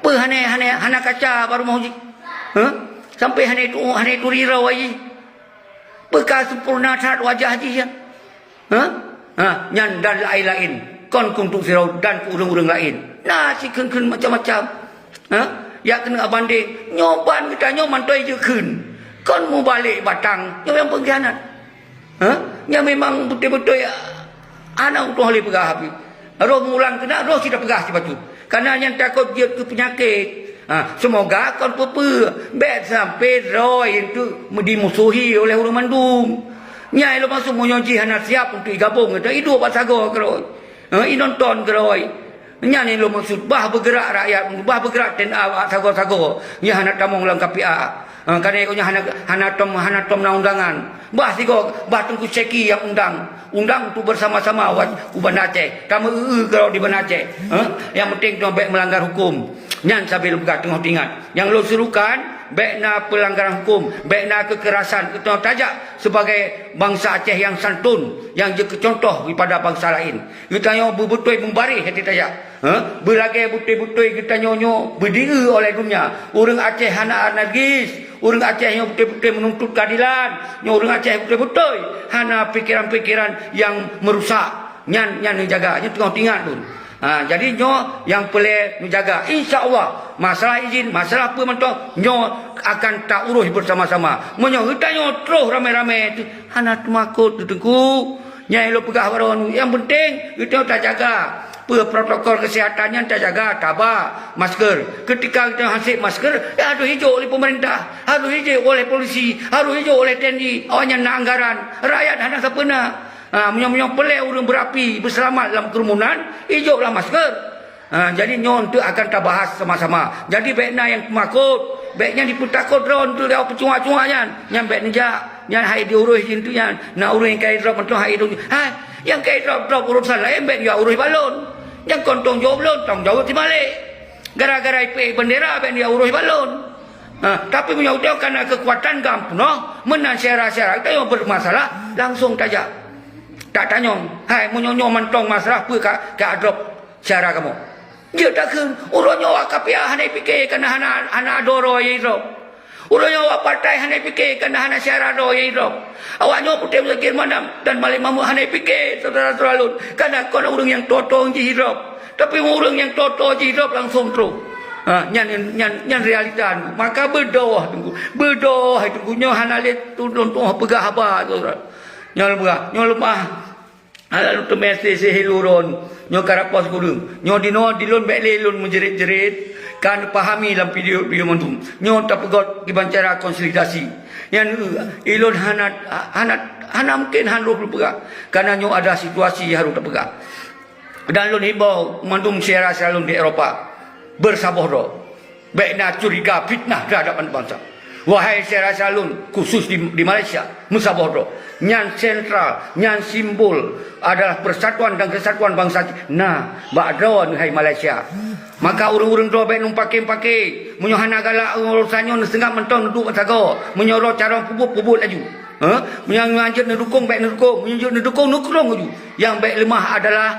Peue hana, hana, hana kaca bak rumoh jih? Ha? Sampoe hana itu, hana itu rirau jih? Peue ka sempurna that wajah jih nyan? Ha? Ha, nyan dan laén-laén. Kon keu untuk sidroe dan keu ureueng-ureueng laén. Na sikheun-kheun macam-macam. Ha? Jak keuneuk bandeng. Nyoe ban geutanyoe mantong jikheun. Kon mubalek batang. Nyoe nyang peungkhianat. Ha? Nyan memang beutôi-beutôi hana utoh lé peugah habéh. Roh mulang keunan, roh cit tapeugah sibacut. Kareuna nyan takot jeuet keu peunyakét. Ha, seumoga kon peue-peue. Bèk sampoe droe nyan tu dimusohi oleh ureueng mandum. Nyan lôn maksud, meunyoe jih hana siap untuk igabong, iduek bak sagoe keudroe. Ha, inonton keudroe. Nyan nyang lôn maksud, bah beugerak rakyat, bah beugerak T N A bak sagoe-sagoe nyang hana tamong lam K P A. Ha, karena nyan hana, hana tom, hana tom na undangan. Bah sigoe, bah Teungku Syeki nyang undang. Undang untuk bersama-sama wat u Banda Aceh. Tameu-eu keudroe di Banda Aceh. Ha? Nyang penting tu bèk melanggar hukum. Nyan sabé lôn peugah teungoh teuingat. Nyang lôn serukan, bèk na pelanggaran hukum, bèk na kekerasan. Geutanyoe tajak sebagai bansa Aceh nyang santun, nyang jeuet keu contoh daripada bansa laén. Geutanyoe beubeutôi mubareh até tajak. Ha? Beulagèe beutôi-beutôi geutanyoe nyoe beudieu oleh dunia. Ureueng Aceh hana anarkis. Ureueng Aceh nyoe beutôi-beutôi meununtut keadilan. Nyoe ureueng Aceh beutôi-beutôi hana pikeran-pikeran nyang meurusak. Nyan, nyan neujaga. Nyoe teungoh teuingat lôn. Ha, jadi nyoe nyang peureulée neujaga. Insya Allah, masalah izin, masalah peue mantong, nyoe akan taurus bersama-sama. Meunyoe geutanyoe troh ramé-ramé, hana teumakot, Teungku. Nyang lôn peugah baroe nyoe, nyang penting geutanyoe tajaga. Peue protokol kesehatan nyan tajaga, taba masker. Ketika geutanyoe hana sép masker, ya harôh ijok lé pemerintah, harôh ijok oleh polisi, harôh ijok oleh T N I. Awaknyan na anggaran, rakyat hana sapeue na. Ha, meunyoe-meunyoe peureulée ureuëng beurapi beuseulamat lam keurumunan, ijoklah masker. Ha, jadi nyoe eunteuk akan tabahas sama-sama. Jadi bék na nyang teumakot, bék nyang jipeutakot droe eunteuk lé peucuma-cuma nyan. Nyan bék neujak, nyan hai diurus jih eunteuk nyan. Na ureuëng nyang ka idrop mantong hai idrop. Hai, nyang ka idrop-drop urusan laén bék neujak urus bak lôn. Nyang kon tanggung jaweueb lôn, tanggung jaweueb si Malek. Gara-gara ipeuék bendera bék neujak urus bak lôn. Ha, tapi meunyoe geutanyoe ka na keukuatan GAM peunoh, meunan syedara-syedara geutanyoe bermasalah, langsung tajak. Tatanyong, hai meunyoe nyoe mantong masalah peue ka, ka drop syedara kamoe? Jeuet takheun, uroe nyoe awak K P A hana ipike kana hana, hana droe nyang idrop. Uroe nyoe awak partai hana ipike kana hana syedara droe nyang idrop. Awak nyoe Putéh Muzakir Manaf dan Malik Mahmud hana ipike syedara-syedara lôn, kana kon ureuëng nyang toe-toe jih idrop. Tapi ureuëng nyang toe-toe jih idrop langsung troh. Ha, nyan, nyan, nyan realita. Maka beudôh Teungku, beudôh Teungku, nyoe hana lé tu lôn tuoh peugah haba tu. Nyoe lôn peugah, nyoe leumah. Alah lôn teumé sih-sih ilôn. Nyoe ka rapos gureueng. Nyoe dinoe dilôn bék lé lôn meujerit-jerit, ka neupahami lam video-video mandum. Nyoe tapeugot kiban cara konsolidasi. Nyan, eh, ilôn hana, hana, hana mungken han roh lôn peugah. Karena nyoe ada situasi harôh tapeugah. Dan lôn himbau mandum syedara-syedara lôn di Eropa, beusaboh droe. Bék na curiga fitnah terhadap aneuk bansa. Wahai syedara-syedara lôn, khusus di, di Malaysia, meusaboh droe. Nyan sentral, nyan simbol adalah persatuan dan kesatuan bangsa. Nah, bak droe neuh hai Malaysia. Maka ureuëng-ureuëng droe bék neumpake-pake. Meunyoe hana galak urosan nyoe neuseungab mantong neuduek sagoe. Meunyoe roh carông peubuet, peubuet laju. Heh? Meunyoe hanjeuet neudukong bék neudukong. Meunyoe jeuet neudukong neukurong laju. Nyang bék leumah adalah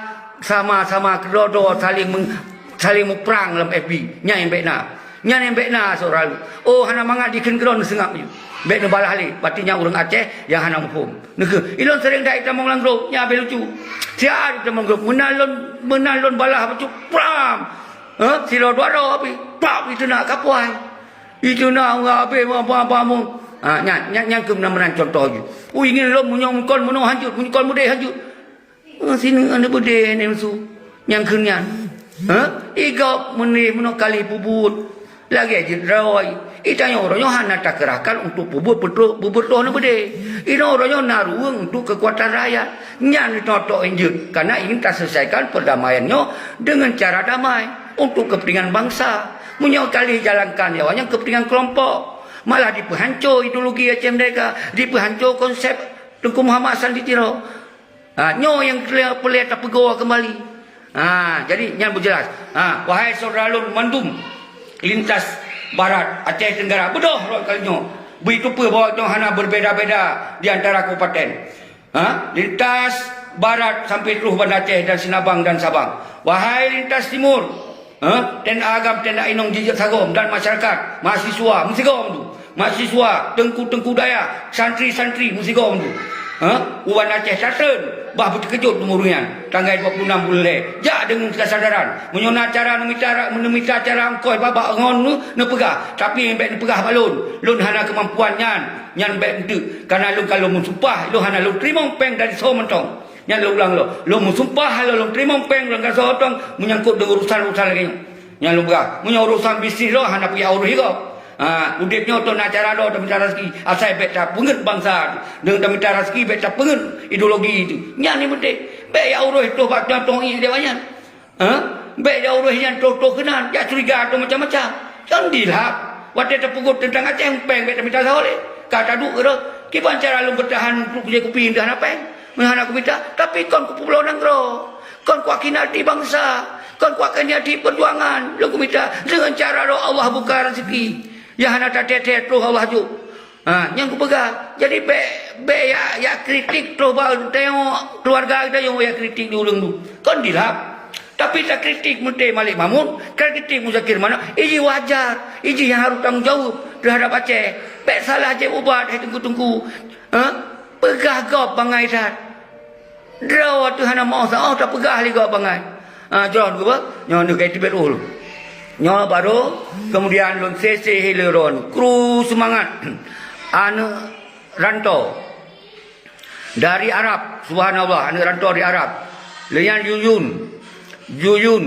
sama-sama keudroe-droe saling meng-, saling muprang lam F B. Nyan nyang bék na. Nyan nyang bék na seurang. Oh, hana mangat dikheun keudroe neuseungab laju. Bék neubalah lé, berarti nyan ureuëng Aceh nyang hana muphom. Neukheun, ilôn sering that itamong lam grup, nyan habéh lucu. Siat itamong grup, meunan lôn, meunan lôn balah bacut, pram. Heh, sidroe dua droe habéh, pram, itu na kapuai. Itu na habéh, apa, apa, apa. Ha, nyan, nyan, nyan keuh meunan-meunan contoh jih. Oh, ingin lôn meunyoe kon meunoe hanjeuet, meunyoe kon meudeh hanjeuet. Sineuk aneuk beudé nyan su nyang kheun nyan. Hah? Igop meuneh meunoe kali peubuet. Lagée jeuet droe. Itanyoe uroe nyoe hana takeurahkan untuk peubuet peutrok, peubuet troh aneuk beudé. Inoe uroe nyoe na ruweueng untuk keukuatan rakyat. Nyan tok-tok injeuet, karena ingin taselesaikan perdamaian nyoe dengan cara damai untuk kepentingan bangsa. Meunyoe kali jalankan nyoe nyang kepentingan kelompok, malah dipeuhanco ideologi Aceh Merdeka, dipeuhanco konsep Teungku Muhammad Hasan di Tiro. Ha, nyoe nyang peureulée tapeugoe keumbali. Ha, jadi nyan beujeulaih. Ha, wahai syedara lôn mandum lintas barat Aceh Tenggara, beudôh rot kali nyoe. Beuteupeue bahwa nyoe hana berbeda-beda di antara kabupaten. Ha, lintas barat sampai troh Banda Aceh dan Sinabang dan Sabang. Wahai lintas timur, ha, tenda agam, tenda inong jijak sagom dan masyarakat, mahasiswa, meusigom tu. Mahasiswa, teungku-teungku dayah, santri-santri meusigom tu. Ha? Uban Aceh Sateun, bah beuteukeucut teumurunyan, tanggai dua puluh enam buleuen lhée. Jak deungon keusadaran. Meunyoe na cara neumita, neumita cara ongkoi babak ngon nu, neupeugah. Tapi bék neupeugah bak lôn. Lôn hana keumampuan nyan. Nyan bék eunteuk. Karena lôn ka lôn meusumpah, lôn hana lôn teurimong péng dari soe mantong. Nyan lôn ulang lom. Lôn meusumpah lôn, lôn teurimong péng lôn ka soe mantong menyangkut deungon urusan-urusan lagée nyoe. Nyang lôn peugah, meunyoe urosan bisnis droe hana payah urôh sigoe. Ha, udeb nyoe toh na cara droe tamita raseuki, asai bék tapeungeut bansa. Deungon tamita raseuki bék tapeungeut ideologi tu. Nyan nyang penting. Bék jak urôh toh bak tueng ié dewan nyan. Ha? Bék jak urôh nyan toh-toh keunan, jak curiga toh macam-macam. Kan dilap. Watée tapeugot teuntang Aceh, péng bék tamita sahoe lé. Ka taduek keudroe, kiban cara lôn beutahan untuk kujai kupi hana péng. Meuhana kumita, tapi kon kupeubloe nanggroe, kon kuakinati bansa, kon kuakinati peujuangan. Lôn kumita deungon cara droe Allah buka raseuki. Nyang hana taté-té troh Allah jok. Ha, nyang kupeugah. Jadi bék, bék ya, ya kritik troh bak tengok keluarga geutanyoe ya kritik di ureuëng tu. Kon dilap. Tapi takritik meuté Malik Mahmud, takritik Muzakir Manaf, iji wajar, iji nyang harôh tanggong jaweueb teuhadab Aceh. Bék salah jép ubat hai teungku-teungku. Ha? Peugah gob bangai that. Droe teuh hana meuoh saoh tapeugah lé gob bangai. Ha, jroh dua, nyoe neuk kai tibet ul. Nyoe baru kemudian lôn sese hileron. Kru seumangat. Aneuk rantau dari Arab, subhanallah, aneuk rantau dari Arab. Leuyan Yuyun. Yuyun.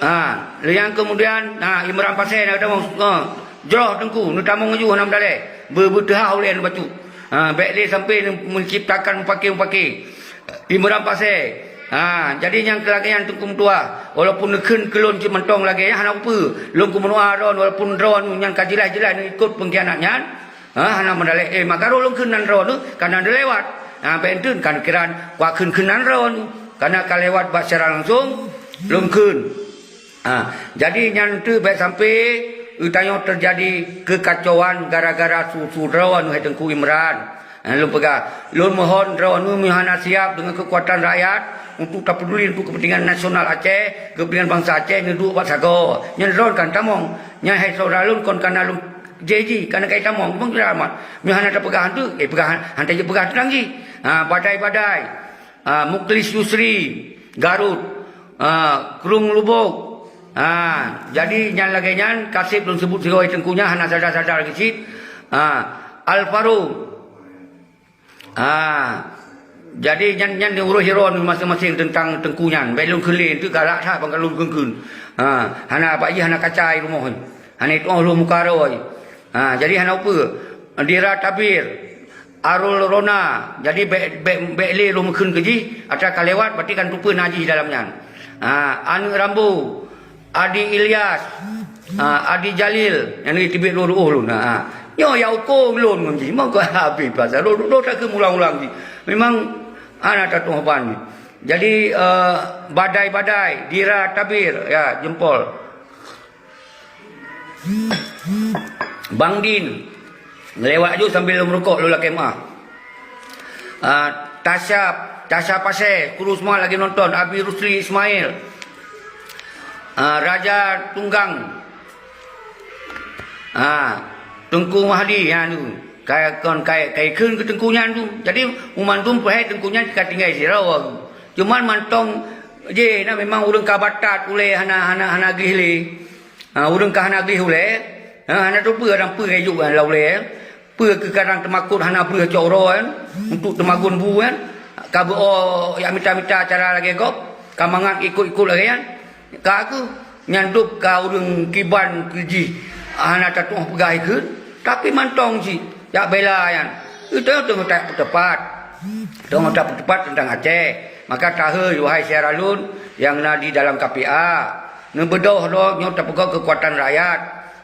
Ha, leuyan kemudian, ha, Imran Pasé na tamong, ha, jroh teungku, neutamong ngeujue hana meudaleh. Be-, beuteuhah uleh neubacut. Ha, bèk lé sampai menciptakan mupake-mupake. Imran Pasé. Ha, jadi nyang keu lagèe nyan teungku meutuah, walaupun neukheun keu lôn cit mantong lagèe nyan hana upeue. Lôn keu meunoe ron, walaupun droeneuh nyan ka jeulaih-jeulaih neuikot peungkhianat nyan, ha, hana meudaleh. Eh, maka lôn kheun nan droeneuh, ka nan lewat. Ha, bèk enteun kan kiran, kuat kheun-kheun nan droeneuh. Karena ka lewat bak secara langsung, lôn kheun. Ha, jadi nyan teuk bèk sampai geutanyoe teujadi keukacauan gara-gara su-, su droeneuh hai Teungku Imran. Ha, lôn peugah, lôn mohon droeneuh meuhana siab deungon keukuatan rakyat untuk tapeduli untuk kepentingan nasional Aceh, kepentingan bansa Aceh neuduek bak sagoe. Nyan droeneuh kan tamong. Nyan hai syedara lôn kon kana lôn jiji, kana kai tamong. Bang kira amat. Meuhana tapeugah hantu, eh peugah han, han tapeugah teulang jih. Ha, badai-badai. Ah, Muklis Yusri, Garut. Ah, Krung Lubok. Ah, jadi nyan lagèe nyan, kaseb lôn seubut sigoe teungku nyan hana sadar-sadar lagèe cit. Ah, Al Faruq. Ah, jadi nyan, nyan urus hiron maséng-maséng teuntang teungku nyan. Bèk lôn kheun lé, enteuk galak that ban ka lôn kheun-kheun. Ah, hana bak jih hana kaca i rumoh. Hana tu'oh lôn muka roe. Ha, jadi hana upeue. Dira Tabir, Arul Rona. Jadi bèk, bèk, bèk lé lôn meukeun keu jih, atra ka lewat, berarti kan tupeue na jih dalam nyan. Ha, Aneuk Rambo, Adi Ilyas, ha, Adi Jalil, nyang teubiet lôn reuôh lôn. Ha. Nyoe ya uko lôn ngon jih, mongko habéh pasal lôn, lôn takheun ulang-ulang jih. Memang hana tatu'oh ban jih. Jadi, eh, Badai-Badai, Dira Tabir, ya, jempol. Bang Din, ngelewat ju sambil lôn meurukok lôn lakèe meu'ah. Ah, Tasya, Tasya Pasè, kru semangat lagi nonton, Abi Rusli Ismail. Ah, Raja Tunggang. Ah, Teungku Mahdi, ha, tu. Kai, kon kai, kai kheun keu teungku nyan tu. Jadi, meumandum peuhai teungku nyan ka tinggai sidroe. Cuman mantong jih na memang ureueng ka batat ulèe hana, hana, hana gleh lé. Ha, ureueng ka hana gleh ulèe, ha, hana teupeue dan peue keu jok lam ulèe. Peue keu kadang teumakot hana breueh cok uroe kan, untuk teumagun bu kan. Ka beuo jak mita-mita cara lagèe gob, ka mangat ikot-ikot lagèe nyan. Ka keuh nyan dub ka ureueng kiban keu jih hana tatu'oh peugah ikheun, tapi mantong cit jak bela nyan. Itu teungoh tak peuteupat. Teungoh tak peuteupat teuntang Aceh. Maka taheu wahai syedara lôn nyang na di dalam K P A. Neubeudôh lom nyoe tapeugot keukuatan rakyat.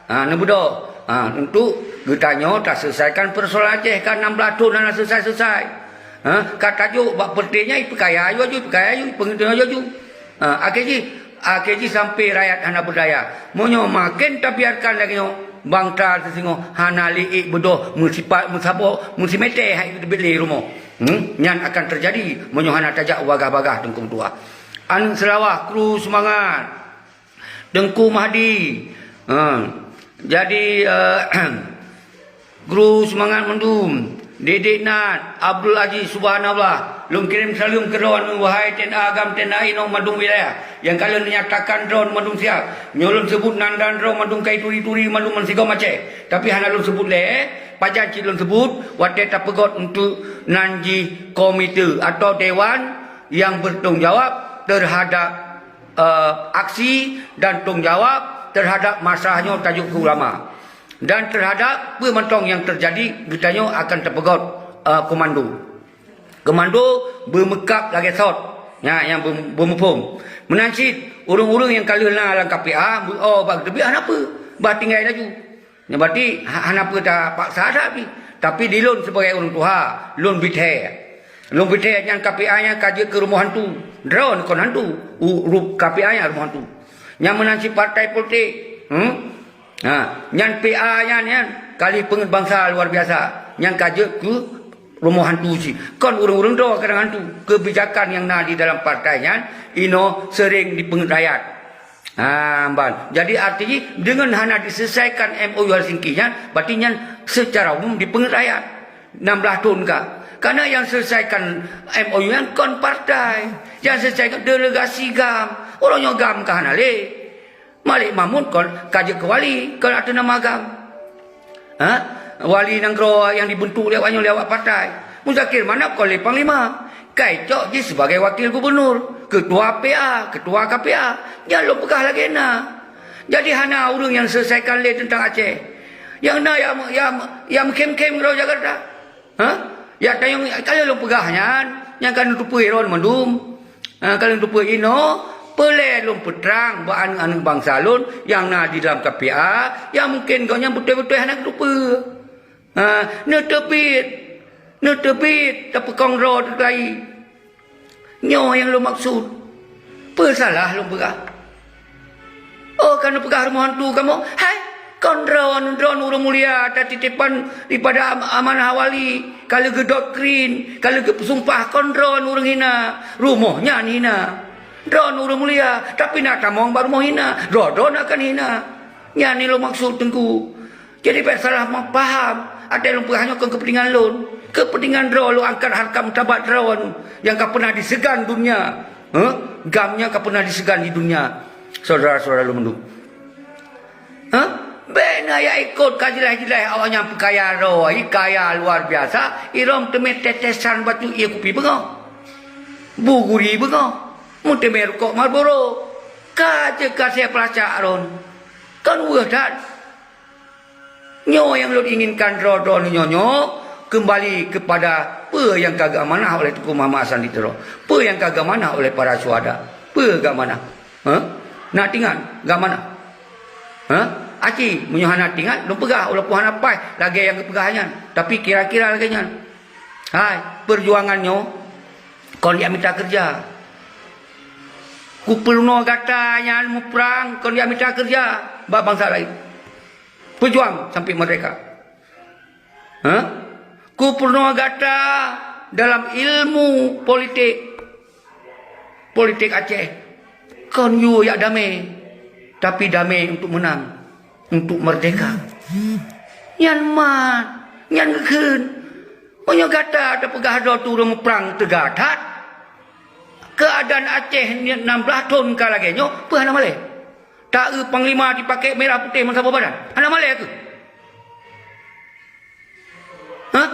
Ha, neubeudôh. Ha, untuk geutanyoe taseulesaikan peusoalan Aceh ka enam belas thon hana seulesai-seulesai. Ha, ka tajok bak peureute nyan ipeukaya aju-aju, ipeukaya aju, ipeungeut aju-aju. Ha, akhé jih, akhé jih sampai rakyat hana beudaya. Meunyoe maken tabiarkan lagèe nyoe, bansa teusingoh hana lé ék beudôh meusipat meusaboh meusimeté hai teubiet lé rumoh. Hmm? Nyan akan teujadi meunyoe hana tajak bagah-bagah teungku meutuah. Aneuk Seulawah, kru seumangat. Teungku Mahdi. Ha. Jadi, eh, kru seumangat mandum. Dik-dik Nat, Abdul Aziz, subhanallah. Lôn kirém saleuem keu droeneuh, wahai T N A agam, T N A inong mandum wilayah. Nyang ka lheueh neunyatakan droeneuh mandum siap. Nyoe lôn seubut nan dan droeneuh mandum kai turi-turi mandum meusigoe macet. Tapi hana lôn seubut lé, eh. Pajan cit lôn seubut, watèe tapeugot untuk nan jih komite atau dewan yang bertanggung jawab terhadap eh, aksi dan tanggung jawab terhadap masalah nyoe tajok keu ulama. Dan terhadap peue mantong nyang teujadi, geutanyoe akan tapeugot, eh, komando. Komando beumeukab lagèe sot. Nyan nyang beu-, beumuphom. Meunan cit, ureueng-ureueng nyang ka lheueh na lam K P A, beu-o bak geuteubiet hana peue, bah tinggai laju. Nyan berarti ha-, hana peue tapaksa that pih. Tapi di lôn sibagai ureueng tuha, lôn bithèe. Lôn bithèe nyan K P A nyan ka jeuet keu rumoh hantu. Droeneuh kon hantu, u-, ru-, K P A nyan rumoh hantu. Nyan meunan cit partai politik. Hmm? Ha, nyan P A nyan, nyan ka lheueh peungeut bansa luar biasa. Nyan ka jeuet keu rumoh hantu cit. Kon ureueng-ureueng droe kadang hantu. Kebijakan nyang na di dalam partai nyan inoe seuring dipeungeut rakyat. Ha, ban. Jadi, arti jih, deungon hana diseulesaikan M O U Helsinki nyan, berarti nyan secara umum dipeungeut rakyat. Enam belas thon ka. Karena nyang selesaikan M O U nyan kon partai. Nyang selesaikan delegasi GAM. Uroe nyoe GAM ka hana lé. Malik Mahmud kon ka jeuet keu wali, kon ateueh nama GAM. Ha? Wali nanggroe nyang dibentuk lé awak nyoe, lé awak partai. Muzakir Manaf kon lé panglima. Ka icok jih sebagai wakil gubernur, ketua P A, ketua K P A. Nyan lôn peugah lagèe na. Jadi hana ureueng nyang selesaikan lé teuntang Aceh. Nyang na ya, ya, ya meukhém-khém nanggroe Jakarta. Ha? Ya tanyong ka lheueh lôn peugah nyan, nyang ka neuteupeue droeneuh mandum. Ha, ka lheueh neuteupeue inoe, peue lé lôn peutrang bak aneuk-aneuk bansa lôn nyang na di dalam K P A, nyang mungken gobnyan beutôi-beutôi hana geuteupeue. Ha, neuteubiet, neuteubiet tapeukong droe teukeulayi. Nyoe nyang lôn maksud. Peue salah lôn peugah? Oh, ka neupeugah rumoh hantu kamoe? Hai, kon droeneuh, droeneuh ureueng mulia tatitipan daripada am-, amanah wali, ka lheueh geudoktrin, ka lheueh geupeusumpah kon droeneuh ureueng hina, rumoh nyan hina. Droeneuh ureueng mulia, tapi na tamong bak rumoh hina, droeneuh akan hina. Nyan nyang lôn maksud, Teungku. Jadi, bèk salah ma-, paham. Até lôn peugah nyoe kon keupeuntengan lôn. Keupeuntengan droe lôn angkat hareukat martabat droeneuh nyang ka peunah diseugan dunia. Heh? GAM nyan ka peunah diseugan di dunia. Syedara-syedara lôn mandum. Heh? Bèk na jak ikot ka jeulaih-jeulaih awaknyan peukaya droe, kaya luar biasa, irong teumé tetesan bacut ie kupi beungoh. Bu guri beungoh. Meuteumé rukok Marlboro. Ka jeuet ka asèe peulacak droeneuh. Kon weueh that. Nyoe nyang lôn inginkan droe-droe nyoe, nyoe keumbali keupada peue nyang ka geuamanah oleh Teungku Muhammad Hasan di Tiro. Peue nyang ka geuamanah oleh para syuhada. Peue geuamanah? Hah? Na teuingat geuamanah? Hah? Aci, meunyoe hana teuingat, lôn peugah, walaupun hana paih lagèe nyang geupeugah nyan, tapi kira-kira lagèe nyan. Hai, peujuangan nyoe kon jak mita keureuja. Kupeurunoe gata nyan muprang kon jak mita keureuja bak bansa laén. Peujuang sampai merdeka. Ha? Kupeurunoe gata dalam ilmu politik, politik Aceh. Kon yue jak damé, tapi damé untuk menang, untuk merdeka. Nyan mat, nyan geukheun. Meunyoe gata tapeugah droe tu ureueng muprang teuga that, keuadaan Aceh nyoe nam blaih thon ka lagèe nyoe, peue hana malèe? Ta-eu panglima jipakék mirah putéh meusaboh badan. Hana malèe keuh? Hah?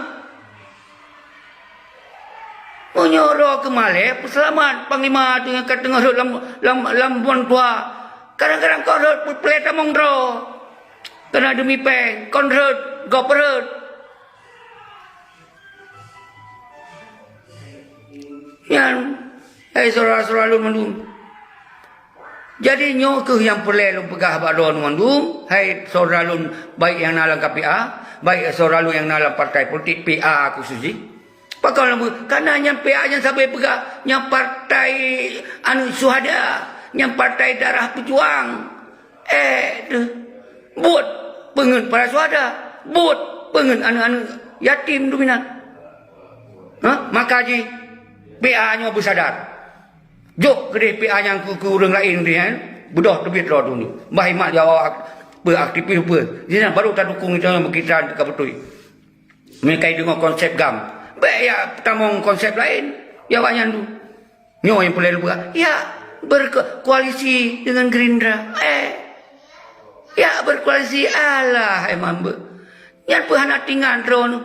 Meunyoe droe keuh malèe, peuseulamat panglima teuh nyang ka teungoh rhot lam, lam, lam bumoe tuha. Kadang-kadang kon rhot peureulèe tamong droe. Kana deumi péng, kon rhot, gob rhot. Nyan, hai syedara-syedara lôn mandum. Jadi, nyoe kheueh nyang peureulèe lôn peugah bak droeneuh mandum, hai syedara lôn, baik nyang na lam K P A, baik syedara lôn nyang na lam partai politik, P A khusus jih. Pakon lôn peugah? Karena nyan P A nyan sabe peugah, nyan partai aneuk syuhada, nyan partai darah peujuang. Eh, deuh. Buet peungeut para syuhada, buet peungeut aneuk-aneuk yatim dumina. Ha? Maka jih P A nyoe beusadar. Jok keudeh P A nyang keu, keu ureueng laén keudeh, eh? Beudôh teubiet droe dunoe. Bah imat jawa ak-, peu aktivis peu. Jihnyan baru tadukung itu nyang meukitan teuka beutôi. Meunyoe ka ideungoe konsep GAM, bèk jak tamong konsep laén. Ya awaknyan tu. Nyoe nyang peureulèe lôn peugah, ya berkoalisi dengan Gerindra. Eh, ya berkoalisi, alah, eh, mambeuek. Nyan peue hana teuingat droeneuh?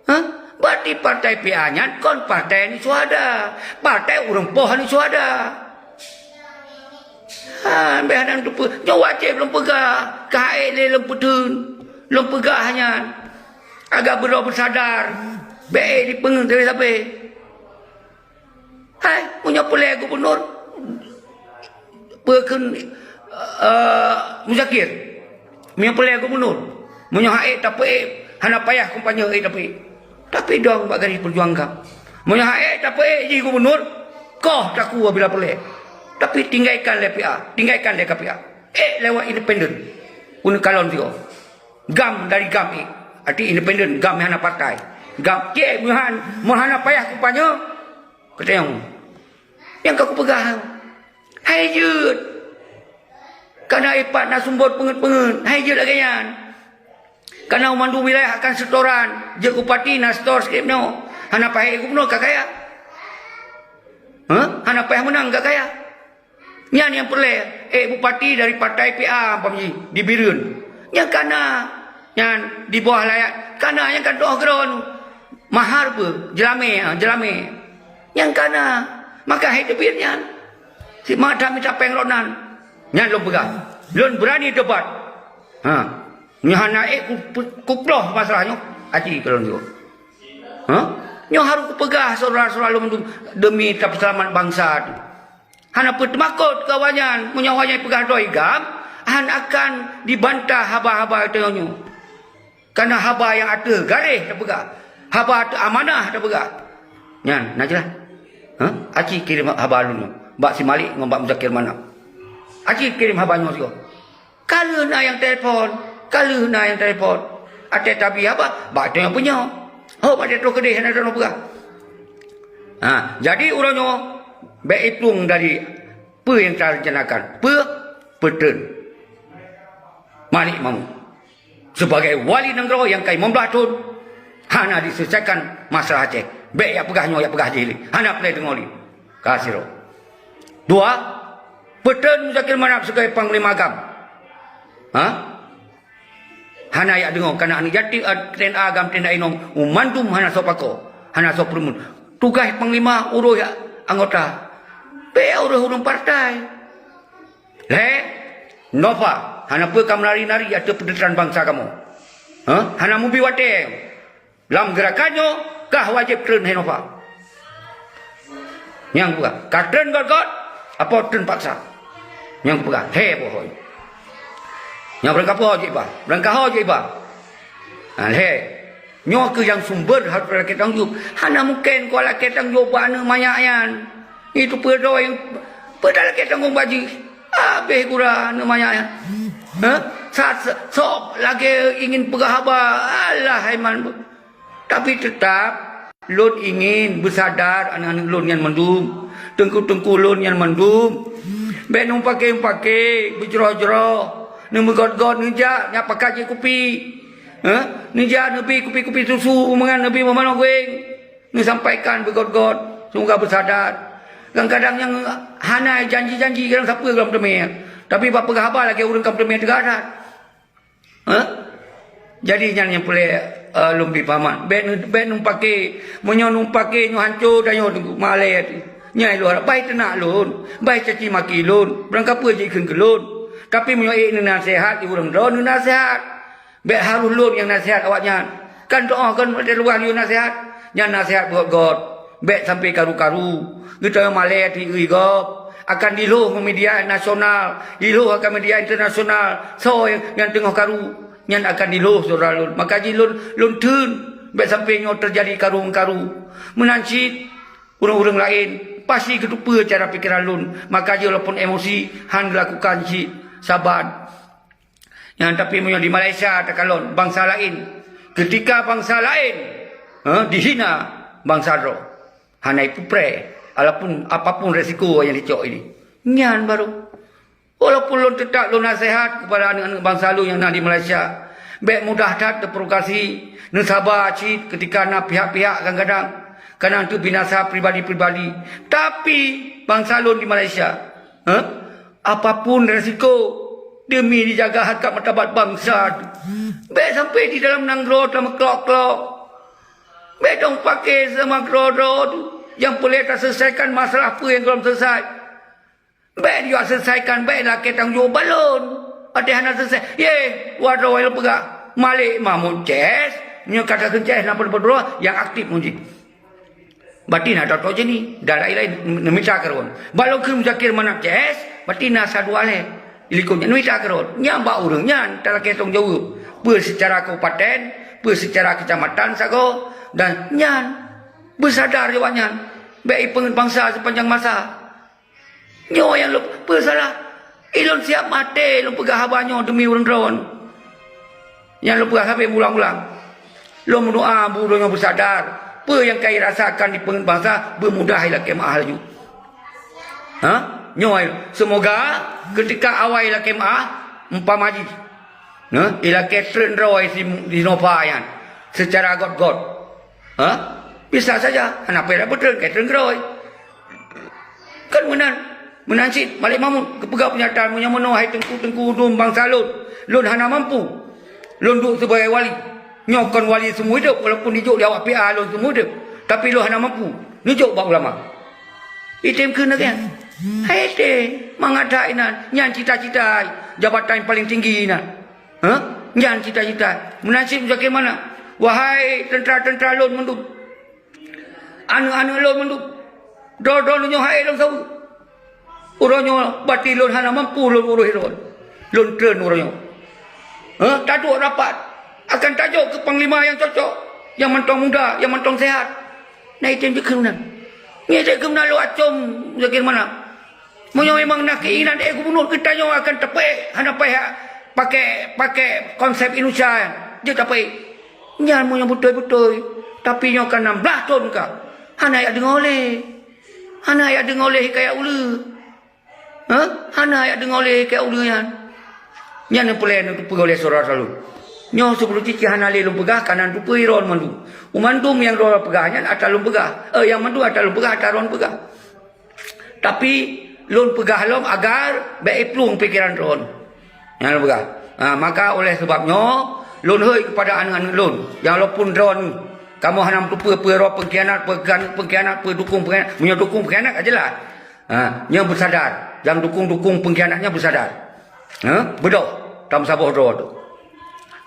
Hah? Berarti partai P A nyan kon partai aneuk syuhada. Partai ureueng poh aneuk syuhada. Ha, bèk hana teupeue. Nyoe wajéb lôn peugah, ka ék lé lôn peutheun. Lôn peugah nyan. Agar beudroe beusadar. Bèk ék dipeungeut sabe-sabe. Hai, meunyoe peureulèe gubernur, peue kheun, eh, Muzakir? Meunyoe peureulèe gubernur, meunyoe hana ék tapeuék, hana payah kampanye ék tapeuék. Tapi dong bak garis peujuang GAM. Meunyoe hana ék tapeuék jih gubernur, koh takue bila peureulèe. Tapi tinggalkan lé P A, tinggalkan lé K P A. Ék lewat independen. Uneuk kalon sigoe. GAM dari GAM ék. Arti independen, GAM hana partai. GAM cek meuhan, meuhana payah kampanye, Katanyong. Nyang ka kupeugah. Hai jeuet. Kana ipat na sumbot peungeut-peungeut. Hai jeuet lagèe nyan. Kana u mandum wilayah akan setoran. Jeuet bupati na setor sikét nyoe. Hana paih gubernur ka kaya. Hah? Hana paih meunang ka kaya. Nyan nyang peureulée, ék bupati dari partai P A umpama jih di Bireuen. Nyang kana, nyan di bawah layar, kana nyang ka doh keudroe. Mahar peue? Jeulamé, ah, jeulamé. Nyang kana, maka hai teubiet nyan. Si mak that mita péng rot nan. Nyan lôn peugah. Lôn beurani debat. Ha. Nyoe hana ék ku-, ku-, kuploh masalah nyoe. Aci keu lôn jaweueb. Ha? Nyoe harôh kupeugah syedara-syedara lôn mandum deumi tapeuseulamat bansa teuh. Hana peue teumakot keu awaknyan, meunyoe awaknyan peugah droe GAM, han akan dibantah haba-haba tanyoe nyoe. Kana haba nyang ateueh garéh tapeugah, haba ateueh amanah tapeugah. Nyan, na jeulaih. Ha? Aci kirém haba lôn nyoe bak si Malik ngon bak Muzakir Manaf. Aci kirém haba nyoe sigoe. Ka lheueh na nyang telepon, ka lheueh na nyang telepon. Até tabi haba, bak tanyoe punya. Ho, bak tanyoe keudeh hana tanyoe peugah. Ha, jadi uroe nyoe bék itueng dari peue nyang tarencanakan. Peue? Peutreun Malik Mahmud. Sebagai wali nanggroe nyang ka limong blaih thon, hana diselesaikan masalah Aceh. Bék jak peugah nyoe, jak peugah jih lé. Hana peureulée deungoe lé. Ka sidroe. Dua, peutreun Muzakir Manaf sebagai panglima GAM. Ha? Hana jak deungoe, kana aneuk jati, eh, T N A GAM, T N A inong, mandum hana soe pakoe, hana soe peureumeun. Tugaih panglima urus anggota. Bék urus ureuëng partai. Lhée, Nova, hana peue ka meunari-nari ateueh peuteutan bansa kamoe. Hah? Hana mubi watée. Lam geurakan nyoe kah wajéb treun, hai Nova. Nyang peugah, ka treun got-got, apo treun paksa? Nyang peugah, lhée boh. Nyang beurangkapoe jeuet iba, beurangkaho jeuet iba. Ha, lhée. Nyoe kheueh nyang sumber harôh lakée tanggong jaweueb. Hana mungken kah lakée tanggong jaweueb bak aneuk manyak nyan. Itu peue droe nyang peue talakée tanggong bak jih. Habéh gura aneuk manyak nyan. Hah? Sa-, sa-, sok lagée ingin peugah haba, alah, hai man. Tapi teutap, lôn ingin beusadar aneuk-aneuk lôn nyan mandum, teungku-teungku lôn nyan mandum. Bék neumeupaké-paké, beujroh-jroh, neumeugot-got, neujak, nyak pakat jih kupi. Hah? Neujak neubi kupi-kupi susu, meungan neubi meumanok gueng. Neusampaikan beugot-got, semoga beusadar. Kadang-kadang nyang hana janji-janji kadang sapeue gohlom teumé. Tapi bak peugah haba lagée ureuëng ka teumé teuga that. Hah? Jadi nyan nyang peureulée, eh, lôn bi pahaman. Bék nu-, bék neumeupaké. Meunyoe neumeupaké nyoe hanco tanyoe teungku, malée teuh. Nyan luwah, bah teunak lôn, bah caci maki lôn, beurangkapeue jikheun keu lôn. Tapi meunyoe ék neunaseuhat, di ureuëng droe neunaseuhat. Bék harôh lôn nyang naseuhat awaknyan. Kan teuoh kon watée luwah yue naseuhat. Nyan naseuhat beugot-got. Bék sampai karu-karu. Geutanyoe malée teuh ié gob. Akan dilhoh ngon media nasional, dilhoh akan media internasional. Soe nyang teungoh karu, nyan akan dilhoh syedara lôn. Maka jih lôn, lôn theun, bék sampai nyoe teujadi karu-karu. Meunan cit, ureuëng-ureuëng laén pasti geuteupeue cara pikeran lôn. Maka jih walaupun emosi, han geulakukan cit, saban. Nyan, tapi meunyoe di Malaysia takalon bansa laén, keutika bansa laén, eh, dihina bansa droe, hana ipupreh, walaupun apapun resiko nyang dicok ini. Nyan baru. Walaupun lôn teutap lôn naseuhat kepada aneuk-aneuk bansa lôn nyang na di Malaysia, bék mudah that teuprovokasi, neusaba cit keutika na pihak-pihak kadang-kadang kana teubinasa pribadi-pribadi. Tapi bansa lôn di Malaysia, eh, apapun resiko, demi dijaga harkat martabat bansa, bék sampai di dalam nanggroe tameuklok-klok. Bék dong paké sama keudroe-droe tu nyang peureulée taselesaikan masalah peue nyang gohlom selesai. Bék juga selesaikan, bék lakée tanggong jaweueb bak lôn. Watée hana selesai, yeh, wadoe lôn peugah, Malik Mahmud C S, nyoe ka takheun C S na peue-peue droe nyang aktif ngon jih. Berarti na tato je ni, dan lain-lain neumita keureuwan. Bak lôn kheun Muzakir Manaf C S, berarti na sa dua lé. Ilikot nyan neumita keureuwan. Nyan bak ureuëng nyan talakée tanggong jaweueb. Peue seucara kabupaten, peue seucara keucamatan sagoe, dan nyan beusadar awaknyan. Bék ipeungeut bansa seupanjang masa. Nyoe nyang lôn peue salah. Ilôn siap maté lôn peugah haba nyoe demi ureuëng droe. Nyang lôn peugah sabe meuulang-ulang. Lôn meudoá bu droe nyoe beusadar, peue nyang ka irasakan dipeungeut bansa beumudah ilakée meuáh laju. Ha? Nyoe, seumoga keutika awai ilakée meuáh, umpama jih, nah, ilakée treun droe si, si Nova nyan seucara got-got. Ha? Bisa saja, hana payah beutreun, ka treun keudroe. Kan meunan, meunan cit Malik Mahmud geupeugah peunyataan, meunyoe meunoe hai teungku-teungku dum bansa lôn, lôn hana mampu lôn duek sibagai wali. Nyoe kon wali seumeu hidup, walaupun dijok di awak P A lôn seumeu hidup, tapi lôn hana mampu neujok bak ulama. Item kheun lagèe nyan. Hai teh, mangat that inan, nyan cita-cita jabatan paling tinggi inan. Hah? Nyan cita-cita. Meunan cit Muzakir Manaf. Wahai tentara-tentara lôn mandum, aneuëk-aneuëk lôn mandum, droe-droe nyoe hai lôn saweue. Uroe nyoe bati lôn hana mampu lôn urus droe. Lôn treun uroe nyoe. Hah? Taduek rapat. Akan tajok keu panglima nyang cocok, nyang mantong muda, nyang mantong sehat. Na item jeuet keunan. Nyan jeuet keunan lôn acom Muzakir Manaf. Meunyoe memang na keinginan, eh, gubunur, geutanyoe akan tapeuék, hana payah pakai, pakai konsep Indonesia nyan. Jeuet tapeuék. Nyan meunyoe beutôi-beutôi, tapi nyoe ka nam blaih thon ka. Hana jak deungoe lé. Hana jak deungoe lé hikayat uleue. Hah? Hana jak deungoe lé hikayat uleue nyan. Nyan nyang peureulée neuteupeue oleh syedara lôn. Nyoe sibeulom cicih hana lé lôn peugah, kanan teupeue droe mandum. Mandum nyang droe peugah nyan atra lôn peugah. Eh, nyang mandum atra lôn peugah, atra droe peugah. Tapi lôn peugah lom agar bék iplueng pikeran droe. Nyang lôn peugah. Ha, maka oleh sabab nyoe, lôn hôi keupada aneuëk-aneuëk lôn, nyang walaupun droe kamoe hana meuteupeue peue droe peungkhianat, peue keuneuk peungkhianat, peue dukong peungkhianat. Meunyoe dukong peungkhianat ka jeulaih. Ha, nyoe beusadar. Nyang dukong-dukong peungkhianat nyoe beusadar. Ha, beudôh tameusaboh droe tu.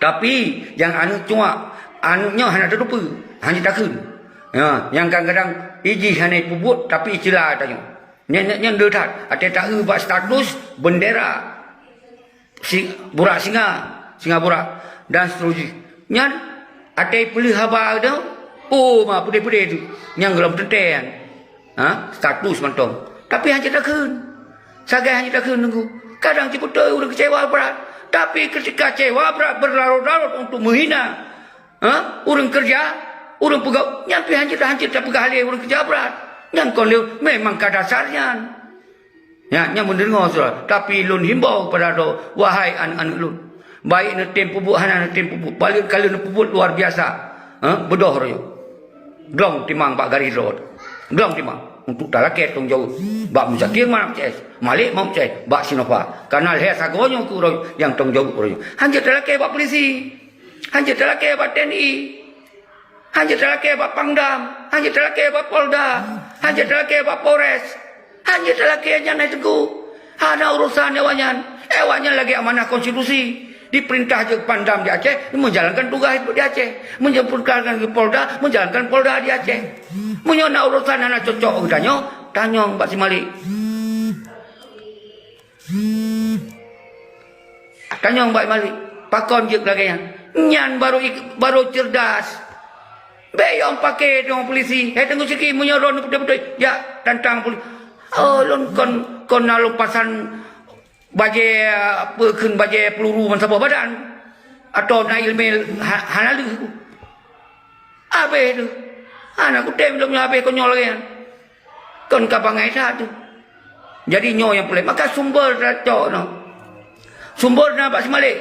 Tapi nyang aneuëk cuak, aneuëk nyoe hana tateupeue, hana takheun. Ha, nyang kadang-kadang ijih hana ipeubuet, tapi iceula tanyoe. Nyan, nyan, nyan deuh that. Até taeu bak status bendera si-, burak singa, singa burak, dan seterusnya. Nyan até peuleueh haba tu, oh, ma peudeh-peudeh tu. Nyang gohlom teuntèe nyan. Ha? Status mantong. Tapi hana takheun. Sagai hana takheun nunggu. Kadang cit beutôi ureuëng kecewa brat. Tapi ketika kecewa brat berlarut-larut untuk menghina, ha? Ureuëng kerja, ureuëng pegawai, nyan pih hana, hana tapeugah lé ureuëng kerja brat. Nyan kon lé memang ka dasar nyan. Nyan, nyan meudeungoe syedara. Tapi lôn himbau kepada droe, wahai aneuëk-aneuëk lôn. Baik neutem peubuet hana neutem peubuet. Paléng ka lheueh neupeubuet luar biasa. Ha? Beudôh roh nyoe. Glong timang bak garéh droe. Glong timang. Untuk talakée tanggung jaweueb. Bak Muzakir Manaf C S. Malik Mahmud C S. Bak Sinova. Karena lhée sagoe nyoe keu uroe nyang tanggung jaweueb uroe nyoe. Hana jeuet talakée bak polisi. Hana jeuet talakée bak T N I. Hana jeuet talakée bak Pangdam, hana jeuet talakée bak Polda, hana jeuet talakée bak Polres, hana jeuet talakée nyan hai teungku. Hana urosan awaknyan. Awaknyan lagée amanah konstitusi. Diperintah jeuet Pangdam di Aceh, menjalankan tugas di Aceh. Menjalankan Polda, menjalankan Polda di Aceh. Meunyoe na urosan hana cocok geutanyoe, tanyong bak si Malik. Tanyong bak Malik, pakon jeuet lagée nyan? Nyan baru ik-, baru cerdas. Bék yom paké deungon polisi. Hai teungku siki, meunyoe droe beutôi-beutôi, jak tantang polisi. Oh, lôn kon, kon na lôn pasan bajée, peue kheun bajée peuluru ban saboh badan. Atau na ilmé ha-, hana leuh. Abéh tu. Hana kutem lom nyoe abéh konyol lagée nyan. Kon ka bangai that tu. Jadi nyoe nyang peureulée. Maka sumber tacok nyoe. Sumber na bak si Malik.